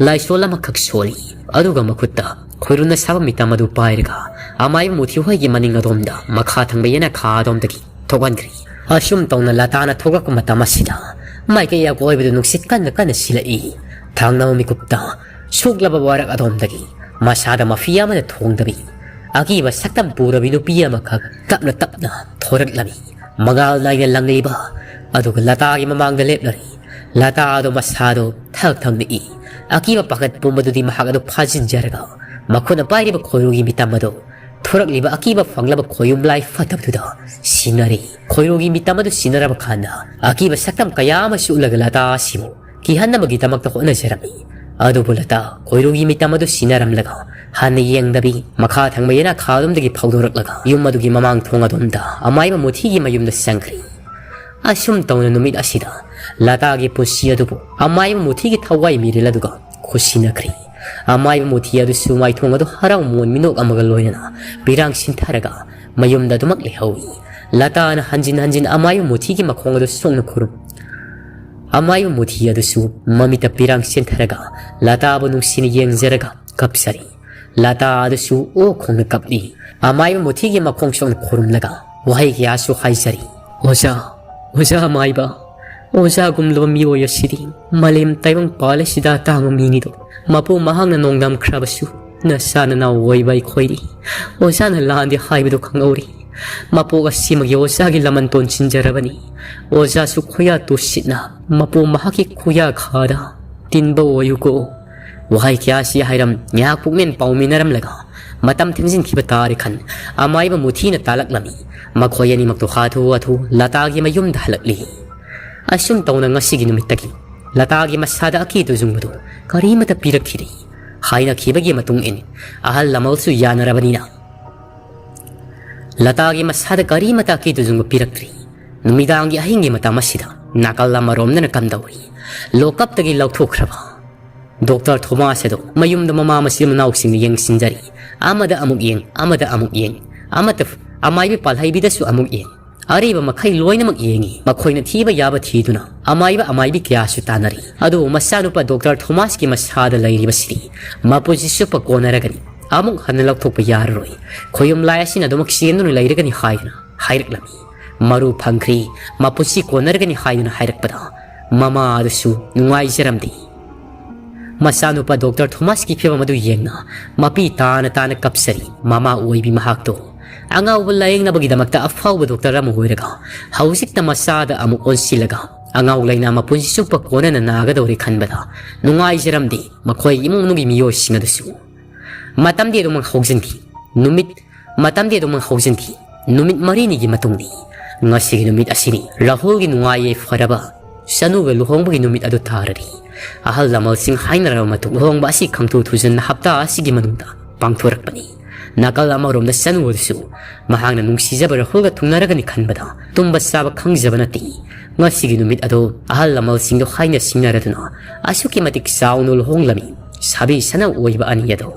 ꯂꯥꯏꯁꯣꯜ ꯑꯃꯈꯛ ꯁꯣꯜꯂꯤ꯫ ꯑꯗꯨꯒ ꯃꯈꯨꯠꯇ ꯈꯣꯏꯔꯨꯅ ꯁꯥꯕ ꯃꯤꯇꯝ ꯑꯗꯨ ꯄꯥꯏꯔꯒ ꯑꯃꯥꯏꯕ ꯃꯨꯊꯤ ꯍꯣꯏꯒꯤ ꯃꯅꯤꯡ ꯑꯗꯣꯝꯗ ꯃꯈꯥ ꯊꯪꯕ ꯌꯦꯅꯈꯥ ꯑꯗꯣꯝꯗꯒꯤ ꯊꯣꯛꯍꯟꯈ꯭ꯔꯤ꯫ ꯑꯁꯨꯝ ꯇꯧꯅ ꯂꯇꯥꯅ ꯊꯣꯛꯂꯛꯄ ꯃꯇꯝ ꯑꯁꯤꯗ ꯃꯥꯏꯀꯩ ꯑꯀꯣꯏꯕꯗ ꯅꯨꯡꯁꯤꯠ ꯀꯟꯅ ꯀꯟꯅ ꯁꯤꯜꯂꯛꯏ꯫ ꯊꯪꯅꯕ ꯃꯤꯀꯨꯞꯇ ꯁꯣꯛꯂꯕ ꯋꯥꯔꯛ ꯑꯗꯣꯝꯗꯒꯤ ꯃꯁꯥꯗ ꯃꯐꯤ ꯑꯃꯅ ꯊꯣꯡꯗꯕꯤ ꯑꯀꯤꯕ ꯁꯛꯇꯝ ꯄꯨꯔꯕꯤ ꯅꯨꯄꯤ ꯑꯃꯈꯛ ꯇꯞꯅ ꯇꯞꯅ ꯊꯣꯔꯛꯂꯝꯃꯤ꯫ ꯃꯉꯥꯜ ꯅꯥꯏꯅ ꯂꯪꯂꯤꯕ ꯑꯗꯨꯒ ꯂꯇꯥꯒꯤ ꯃꯃꯥꯡꯗ ꯂꯦꯞꯂꯔꯤ꯫ ꯂꯇꯥ ꯑꯗꯨ ꯃꯁꯥꯗꯨ ꯊꯛ ꯊꯛ ꯅꯤꯛꯏ꯫ ꯑꯀꯤꯕ ꯄꯥꯈꯠ ꯄꯨꯝꯕꯗꯨꯗꯤ ꯃꯍꯥꯛ ꯑꯗꯨ ꯐꯥꯖꯤꯟꯖꯔꯒ ꯃꯈꯨꯠꯅ ꯄꯥꯏꯔꯤꯕ ꯈꯣꯏꯔꯨꯒꯤ ꯃꯤꯇꯝ ꯑꯗꯨ ꯊꯣꯔꯛꯂꯤꯕ ꯑꯀꯤꯕ ꯐꯪꯂꯕ ꯈꯣꯌꯨꯝ ꯂꯥꯏ ꯐꯠꯇꯕꯗꯨꯗ ꯁꯤꯟꯅꯔꯤ꯫ ꯈꯣꯏꯔꯨꯒꯤ ꯃꯤꯇꯝ ꯑꯗꯨ ꯁꯤꯟꯅꯔꯕ ꯀꯥꯟꯗ ꯑꯀꯤꯕ ꯁꯛꯇꯝ ꯀꯌꯥ ꯑꯃꯁꯨ ꯎꯠꯂꯒ ꯂꯇꯥ ꯑꯁꯤꯕꯨ ꯀꯤꯍꯟꯅꯕꯒꯤꯗꯃꯛꯇ ꯍꯣꯠꯅꯖꯔꯝꯃꯤ꯫ ꯑꯗꯨꯕꯨ ꯂꯇꯥ ꯈꯣꯏꯔꯨꯒꯤ ꯃꯤꯇꯝ ꯑꯗꯨ ꯁꯤꯟꯅꯔꯝꯂꯒ ꯍꯟꯅ ꯌꯦꯡꯗꯕꯤ ꯃꯈꯥ ꯊꯪꯕ ꯌꯦꯅꯈꯥ ꯑꯗꯣꯝꯗꯒꯤ ꯐꯥꯎꯗꯣꯔꯛꯂꯒ ꯌꯨꯝ ꯑꯗꯨꯒꯤ ꯃꯃꯥꯡ ꯊꯣꯡ ꯑꯗꯣꯝꯗ ꯑꯃꯥꯏꯕ ꯃꯨꯊꯤꯒꯤ ꯃꯌꯨꯝꯗ ꯆꯪꯈ꯭ꯔꯤ꯫ ꯑꯁꯨꯝ ꯇꯧꯅ ꯅꯨꯃꯤꯠ ꯑꯁꯤꯗ ꯂꯇꯥꯒꯤ ꯄꯨꯟꯁꯤ ꯑꯗꯨꯕꯨ ꯑꯃꯥꯏꯕ ꯃꯨꯊꯤꯒꯤ ꯊꯋꯥꯏ ꯃꯤꯔꯦꯜ ꯑꯗꯨꯒ ꯈꯨꯠꯁꯤꯟꯅꯈ꯭ꯔꯤ꯫ ꯑꯃꯥꯏꯕ ꯃꯨꯊꯤ ꯑꯗꯨꯁꯨ ꯃꯥꯏꯊꯣꯡ ꯑꯗꯨ ꯍꯔꯥꯎ ꯃꯣꯟ ꯃꯤꯅꯣꯛ ꯑꯃꯒ ꯂꯣꯏꯅꯅ ꯄꯤꯔꯥꯡ ꯁꯤꯟꯊꯔꯒ ꯃꯌꯨꯝꯗ ꯑꯗꯨꯃꯛ ꯂꯩꯍꯧꯏ꯫ ꯂꯇꯥꯅ ꯍꯟꯖꯤꯟ ꯍꯟꯖꯤꯟ ꯑꯃꯥꯏꯕ ꯃꯨꯊꯤꯒꯤ ꯃꯈꯣꯡ ꯑꯗꯨ ꯁꯣꯛꯅ ꯈꯨꯔꯨꯝ꯫ ꯑꯃꯥꯏꯕ ꯃꯨꯊꯤ ꯑꯗꯨꯁꯨ ꯃꯃꯤꯠꯇ ꯄꯤꯔꯥꯡ ꯁꯤꯟꯊꯔꯒ ꯂꯇꯥꯕꯨ ꯅꯨꯡꯁꯤꯅ ꯌꯦꯡꯖꯔꯒ ꯀꯞꯆꯔꯤ꯫ ꯂꯇꯥ ꯑꯗꯨꯁꯨ ꯑꯣ ꯈꯣꯡꯅ ꯀꯞꯂꯤ꯫ ꯑꯃꯥꯏꯕ ꯃꯨꯊꯤꯒꯤ ꯃꯈꯣꯡ ꯁꯣꯛꯅ ꯈꯨꯔꯨꯝꯂꯒ ꯋꯥꯍꯩ ꯀꯌꯥꯁꯨ ꯍꯥꯏꯖꯔꯤ꯫ "ꯑꯣꯖꯥ, ꯑꯣꯖꯥ ꯑꯃꯥꯏꯕ, ꯑꯣꯖꯥꯒꯨꯝꯂꯕ ꯃꯤꯑꯣꯏ ꯑꯁꯤꯗꯤ ꯃꯥꯂꯦꯝ ꯇꯥꯏꯕꯪ ꯄꯥꯜ ꯑꯁꯤꯗ ꯑꯇꯥꯡꯕ ꯃꯤꯅꯤꯗꯣ꯫ ꯃꯄꯨ ꯃꯍꯥꯛꯅ ꯅꯣꯡꯗꯝꯈ꯭ꯔꯕꯁꯨ ꯅꯆꯥ ꯅꯅꯥꯎ ꯑꯣꯏꯕ ꯑꯩꯈꯣꯏꯗꯤ ꯑꯣꯖꯥꯅ ꯂꯥꯟꯗꯦ ꯍꯥꯏꯕꯗꯨ ꯈꯪꯍꯧꯔꯤ꯫ ꯃꯄꯣꯛ ꯑꯁꯤꯃꯒꯤ ꯑꯣꯖꯥꯒꯤ ꯂꯃꯟ ꯇꯣꯟꯁꯤꯟꯖꯔꯕꯅꯤ꯫ ꯑꯣꯖꯥꯁꯨ ꯈꯨꯌꯥ ꯇꯨꯁꯤꯠꯅ ꯃꯄꯨ ꯃꯍꯥꯛꯀꯤ ꯈꯨꯌꯥꯈꯥꯗ ꯇꯤꯟꯕ ꯑꯣꯏꯌꯨꯀꯣ"꯫ ꯋꯥꯍꯩ ꯀꯌꯥꯁꯤ ꯍꯥꯏꯔꯝ ꯉꯥꯏꯍꯥꯛ ꯄꯨꯛꯃꯦꯟ ꯄꯥꯎꯃꯤꯟꯅꯔꯝꯂꯒ ꯃꯇꯝ ꯊꯦꯡꯖꯤꯟꯈꯤꯕ ꯇꯥꯔꯦ ꯈꯟ ꯑꯃꯥꯏꯕ ꯃꯨꯊꯤꯅ ꯇꯥꯂꯛꯂꯝꯃꯤ꯫ ꯃꯈꯣꯏ ꯑꯅꯤꯃꯛꯇꯨ ꯍꯥꯊꯨ ꯍꯥꯊꯨ ꯂꯇꯥꯒꯤ ꯃꯌꯨꯝꯗ ꯍꯜꯂꯛꯂꯤ꯫ ꯑꯁꯨꯝ ꯇꯧꯅ ꯉꯁꯤꯒꯤ ꯅꯨꯃꯤꯠꯇꯒꯤ ꯂꯇꯥꯒꯤ ꯃꯁꯥꯗ ꯑꯀꯤ ꯇꯨꯖꯨꯡꯕꯗꯨ ꯀꯔꯤꯃꯠꯇ ꯄꯤꯔꯛꯈꯤꯗꯦ꯫ ꯍꯥꯏꯅꯈꯤꯕꯒꯤ ꯃꯇꯨꯡ ꯏꯟ ꯑꯍꯜ ꯂꯃꯟꯁꯨ ꯌꯥꯅꯔꯕꯅꯤꯅ ꯂꯇꯥꯒꯤ ꯃꯁꯥꯗ ꯀꯔꯤꯃꯠꯇ ꯑꯀꯤ ꯇꯨꯖꯨꯡꯕ ꯄꯤꯔꯛꯇ꯭ꯔꯤ꯫ ꯅꯨꯃꯤꯗꯥꯡꯒꯤ ꯑꯍꯤꯡꯒꯤ ꯃꯇꯝ ꯑꯁꯤꯗ ꯅꯥꯀꯜ ꯑꯃꯔꯣꯝꯗꯅ ꯀꯝꯗꯧꯔꯤ? ꯂꯣꯀꯞꯇꯒꯤ ꯂꯧꯊꯣꯛꯈ꯭ꯔꯕ ꯗꯣꯛꯇꯔ ꯊꯣꯃꯥꯁ ꯑꯗꯨ ꯃꯌꯨꯝꯗ ꯃꯃꯥ ꯃꯆꯤꯟ ꯃꯅꯥꯎꯁꯤꯡꯅ ꯌꯦꯡꯁꯤꯟꯖꯔꯤ꯫ ꯑꯃꯗ ꯑꯃꯨꯛ ꯌꯦꯡ, ꯑꯃꯗ ꯑꯃꯨꯛ ꯌꯦꯡ, ꯑꯃꯠꯇ ꯑꯃꯥꯏꯕꯤ ꯄꯥꯜꯍꯩꯕꯤꯗꯁꯨ ꯑꯃꯨꯛ ꯌꯦꯡ꯫ ꯑꯔꯤꯕ ꯃꯈꯩ ꯂꯣꯏꯅꯃꯛ ꯌꯦꯡꯉꯤ꯫ ꯃꯈꯣꯏꯅ ꯊꯤꯕ ꯌꯥꯕ ꯊꯤꯗꯨꯅ ꯑꯃꯥꯏꯕ ꯑꯃꯥꯏꯕꯤ ꯀꯌꯥꯁꯨ ꯇꯥꯟꯅꯔꯤ꯫ ꯑꯗꯨꯕꯨ ꯃꯆꯥꯅꯨꯄꯥ ꯗꯣꯛꯇꯔ ꯊꯣꯃꯥꯁꯀꯤ ꯃꯁꯥꯗ ꯂꯩꯔꯤꯕꯁꯤꯗꯤ ꯃꯄꯨꯟꯁꯤ ꯆꯨꯞꯄ ꯀꯣꯟꯅꯔꯒꯅꯤ꯫ ꯑꯃꯨꯛ ꯍꯟꯅ ꯂꯧꯊꯣꯛꯄ ꯌꯥꯔꯔꯣꯏ꯫ ꯈꯣꯌꯨꯝ ꯂꯥꯏ ꯑꯁꯤꯅ ꯑꯗꯨꯃꯛ ꯆꯦꯟꯗꯨꯅ ꯂꯩꯔꯒꯅꯤ ꯍꯥꯏꯗꯨꯅ ꯍꯥꯏꯔꯛꯂꯝꯃꯤ꯫ ꯃꯔꯨ ꯐꯪꯈ꯭ꯔꯤ, ꯃꯄꯨꯟꯁꯤ ꯀꯣꯟꯅꯔꯒꯅꯤ ꯍꯥꯏꯗꯨꯅ ꯍꯥꯏꯔꯛꯄꯗ ꯃꯃꯥ ꯑꯗꯨꯁꯨ ꯅꯨꯡꯉꯥꯏꯖꯔꯝꯗꯦ꯫ ꯃꯆꯥꯅꯨꯄꯥ ꯗꯣꯛꯇꯔ ꯊꯣꯃꯥꯁꯀꯤ ꯐꯤꯕꯝ ꯑꯗꯨ ꯌꯦꯡꯅ ꯃꯄꯤ ꯇꯥꯅ ꯇꯥꯅ ꯀꯞꯆꯔꯤ꯫ ꯃꯃꯥ ꯑꯣꯏꯕꯤ ꯃꯍꯥꯛꯇꯣ ꯑꯉꯥꯎꯕ ꯂꯥꯌꯦꯡꯅꯕꯒꯤꯗꯃꯛꯇ ꯑꯐꯥꯎꯕ ꯗꯣꯛꯇꯔ ꯑꯃ ꯑꯣꯏꯔꯒ ꯍꯧꯖꯤꯛꯇ ꯃꯆꯥꯗ ꯑꯃꯨꯛ ꯑꯣꯟꯁꯤꯜꯂꯒ ꯑꯉꯥꯎ ꯂꯩꯅꯥ ꯃꯄꯨꯟꯁꯤ ꯆꯨꯞꯄ ꯀꯣꯟꯅꯅ ꯅꯥꯒꯗꯧꯔꯦ ꯈꯟꯕꯗ ꯅꯨꯡꯉꯥꯏꯖꯔꯝꯗꯦ ꯃꯈꯣꯏ ꯏꯃꯨꯡ ꯃꯅꯨꯡꯒꯤ ꯃꯤꯑꯣꯏꯁꯤꯡ ꯑꯗꯨꯁꯨ꯫ ꯃꯇꯝꯗꯤ ꯑꯗꯨꯃꯛ ꯍꯧꯖꯤꯟꯈꯤ꯫ ꯅꯨꯃꯤꯠ ꯃꯇꯝꯗꯤ ꯑꯗꯨꯃꯛ ꯍꯧꯖꯤꯟꯈꯤ꯫ ꯅꯨꯃꯤꯠ ꯃꯔꯤꯅꯤꯒꯤ ꯃꯇꯨꯡꯗꯤ ꯉꯁꯤꯒꯤ ꯅꯨꯃꯤꯠ ꯑꯁꯤꯅꯤ꯫ ꯔꯥꯍꯨꯜꯒꯤ ꯅꯨꯡꯉꯥꯏ ꯌꯥꯏꯐꯔꯕ ꯆꯅꯨꯒ ꯂꯨꯍꯣꯡꯕꯒꯤ ꯅꯨꯃꯤꯠ ꯑꯗꯨ ꯇꯥꯔꯔꯤ꯫ ꯑꯍꯜ ꯂꯃꯟꯁꯤꯡ ꯍꯥꯏꯅꯔꯕ ꯃꯇꯨꯡ ꯂꯨꯍꯣꯡꯕ ꯑꯁꯤ ꯈꯪꯊꯨ ꯊꯨꯖꯟꯅ ꯍꯞꯇꯥ ꯑꯁꯤꯒꯤ ꯃꯅꯨꯡꯗ ꯄꯥꯡꯊꯣꯔꯛꯄꯅꯤ꯫ ꯅꯥꯀꯜ ꯑꯃꯔꯣꯝꯗ ꯆꯅꯨ ꯑꯗꯨꯁꯨ ꯃꯍꯥꯛꯅ ꯅꯨꯡꯁꯤꯖꯕ ꯔꯥꯍꯨꯜꯒ ꯊꯨꯡꯅꯔꯒꯅꯤ ꯈꯟꯕꯗ ꯇꯨꯝꯕ ꯆꯥꯕ ꯈꯪꯖꯕ ꯅꯠꯇꯦ꯫ ꯉꯁꯤꯒꯤ ꯅꯨꯃꯤꯠ ꯑꯗꯨ ꯑꯍꯜ ꯂꯃꯟꯁꯤꯡꯗꯨ ꯍꯥꯏꯅ ꯁꯤꯡꯅꯔꯗꯨꯅ ꯑꯁꯨꯛꯀꯤ ꯃꯇꯤꯛ ꯆꯥꯎꯅ ꯂꯨꯍꯣꯡꯂꯝꯃꯤ꯫ ꯁꯥꯕꯤ ꯁꯅꯥ ꯑꯣꯏꯕ ꯑꯅꯤ ꯑꯗꯨ꯫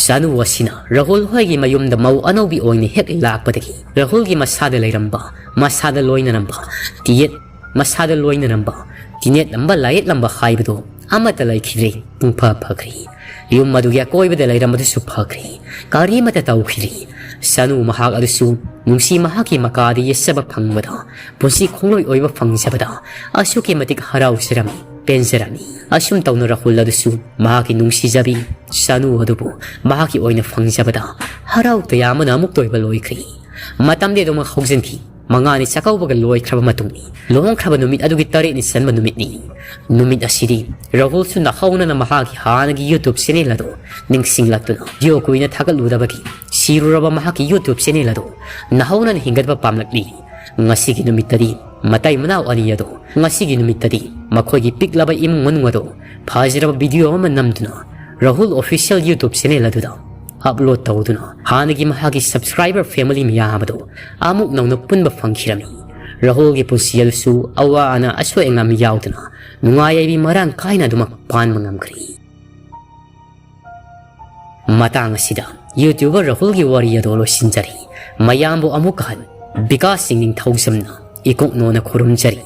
ꯁꯅꯨ ꯑꯁꯤꯅ ꯔꯥꯍꯨꯜ ꯍꯣꯏꯒꯤ ꯃꯌꯨꯝꯗ ꯃꯧ ꯑꯅꯧꯕꯤ ꯑꯣꯏꯅ ꯍꯦꯛ ꯂꯥꯛꯄꯗꯒꯤ ꯔꯥꯍꯨꯜꯒꯤ ꯃꯁꯥꯗ ꯂꯩꯔꯝꯕ, ꯃꯁꯥꯗ ꯂꯣꯏꯅꯔꯝꯕ, ꯇꯤꯌꯦꯠ, ꯃꯁꯥꯗ ꯂꯣꯏꯅꯔꯝꯕ, ꯇꯤꯅꯦꯠꯂꯝꯕ, ꯂꯥꯌꯦꯠꯂꯝꯕ ꯍꯥꯏꯕꯗꯨ ꯑꯃꯠꯇ ꯂꯩꯈꯤꯗ꯭ꯔꯦ꯫ ꯄꯨꯡꯐ ꯐꯈ꯭ꯔꯦ꯫ ꯌꯨꯝ ꯑꯗꯨꯒꯤ ꯑꯀꯣꯏꯕꯗ ꯂꯩꯔꯝꯕꯗꯨꯁꯨ ꯐꯈ꯭ꯔꯦ꯫ ꯀꯔꯤꯃꯠꯇ ꯇꯧꯈꯤꯗ꯭ꯔꯦ꯫ ꯁꯅꯨ ꯃꯍꯥꯛ ꯑꯗꯨꯁꯨ ꯅꯨꯡꯁꯤ ꯃꯍꯥꯛꯀꯤ ꯃꯀꯥꯗ ꯌꯦꯠꯆꯕ ꯐꯪꯕꯗ ꯄꯨꯟꯁꯤ ꯈꯣꯡꯂꯣꯏ ꯑꯣꯏꯕ ꯐꯪꯖꯕꯗ ꯑꯁꯨꯛꯀꯤ ꯃꯇꯤꯛ ꯍꯔꯥꯎꯖꯔꯝꯃꯤ, ꯄꯦꯟꯖꯔꯝꯃꯤ꯫ ꯑꯁꯨꯝ ꯇꯧꯅ ꯔꯥꯍꯨꯜ ꯑꯗꯨꯁꯨ ꯃꯍꯥꯛꯀꯤ ꯅꯨꯡꯁꯤꯖꯕꯤ ꯁꯅꯨ ꯑꯗꯨꯕꯨ ꯃꯍꯥꯛꯀꯤ ꯑꯣꯏꯅ ꯐꯪꯖꯕꯗ ꯍꯔꯥꯎ ꯇꯌꯥꯝꯕꯅ ꯑꯃꯨꯛꯇ ꯑꯣꯏꯕ ꯂꯣꯏꯈ꯭ꯔꯤ꯫ ꯃꯇꯝꯗꯤ ꯑꯗꯨꯃꯛ ꯍꯧꯖꯤꯟꯈꯤ꯫ ꯃꯉꯥꯅꯤ ꯆꯥꯛꯀꯧꯕꯒ ꯂꯣꯏꯈ꯭ꯔꯕ ꯃꯇꯨꯡꯅꯤ꯫ ꯂꯨꯍꯣꯡꯈ꯭ꯔꯕ ꯅꯨꯃꯤꯠ ꯑꯗꯨꯒꯤ ꯇꯔꯦꯠꯅꯤ ꯆꯟꯕ ꯅꯨꯃꯤꯠꯅꯤ꯫ ꯅꯨꯃꯤꯠ ꯑꯁꯤꯗꯤ ꯔꯥꯍꯨꯜꯁꯨ ꯅꯧꯍꯧꯅꯅ ꯃꯍꯥꯛꯀꯤ ꯍꯥꯟꯅꯒꯤ YouTube channel ꯑꯗꯨ ꯅꯤꯡꯁꯤꯡꯂꯛꯇꯨꯅ ꯌꯣ ꯀꯨꯏꯅ ꯊꯥꯒꯠꯂꯨꯗꯕꯒꯤ ꯁꯤꯔꯨꯔꯕ ꯃꯍꯥꯛꯀꯤ YouTube channel ꯑꯗꯨ ꯅꯧꯍꯧꯅꯅ ꯍꯤꯡꯒꯠꯄ ꯄꯥꯝꯂꯛꯂꯤ꯫ ꯉꯁꯤꯒꯤ ꯅꯨꯃꯤꯠꯇꯗꯤ ꯃꯇꯩ ꯃꯅꯥꯎ ꯑꯅꯤ ꯑꯗꯨ, ꯉꯁꯤꯒꯤ ꯅꯨꯃꯤꯠꯇꯗꯤ ꯃꯈꯣꯏꯒꯤ ꯄꯤꯛꯂꯕ ꯏꯃꯨꯡ ꯃꯅꯨꯡ ꯑꯗꯨ ꯐꯖꯔꯕ video ꯑꯃ ꯅꯝꯗꯨꯅ ꯔꯥꯍꯨꯜ official YouTube channel ꯑꯗꯨꯗ upload ꯇꯧꯗꯨꯅ ꯍꯥꯟꯅꯒꯤ ꯃꯍꯥꯛꯀꯤ subscriber family ꯃꯌꯥꯝ ꯑꯗꯨ ꯑꯃꯨꯛ ꯅꯧꯅ ꯄꯨꯟꯕ ꯐꯪꯈꯤꯔꯝꯃꯤ꯫ ꯔꯥꯍꯨꯜꯒꯤ ꯄꯨꯟꯁꯤ ꯑꯗꯨꯁꯨ ꯑꯋꯥ ꯑꯅꯥ ꯑꯁꯣꯏ ꯑꯉꯥꯝ ꯌꯥꯎꯗꯅ ꯅꯨꯡꯉꯥꯏ ꯌꯥꯏꯕꯤ ꯃꯔꯥꯡ ꯀꯥꯏꯅ ꯑꯗꯨꯃꯛ ꯄꯥꯟꯕ ꯉꯝꯈ꯭ꯔꯦ꯫ ꯃꯇꯥꯡ ꯑꯁꯤꯗ YouTuber ꯔꯥꯍꯨꯜꯒꯤ ꯋꯥꯔꯤ ꯑꯗꯨ ꯂꯣꯏꯁꯤꯟꯖꯔꯤ꯫ ꯃꯌꯥꯝꯕꯨ ꯑꯃꯨꯛ ꯍꯟꯅ ꯕꯤꯀꯥꯁ ꯁꯤꯡꯅꯤꯡꯊꯧꯖꯝꯅ ꯏꯀꯣꯛꯅꯣꯅ ꯈꯨꯔꯨꯝꯖꯔꯤ꯫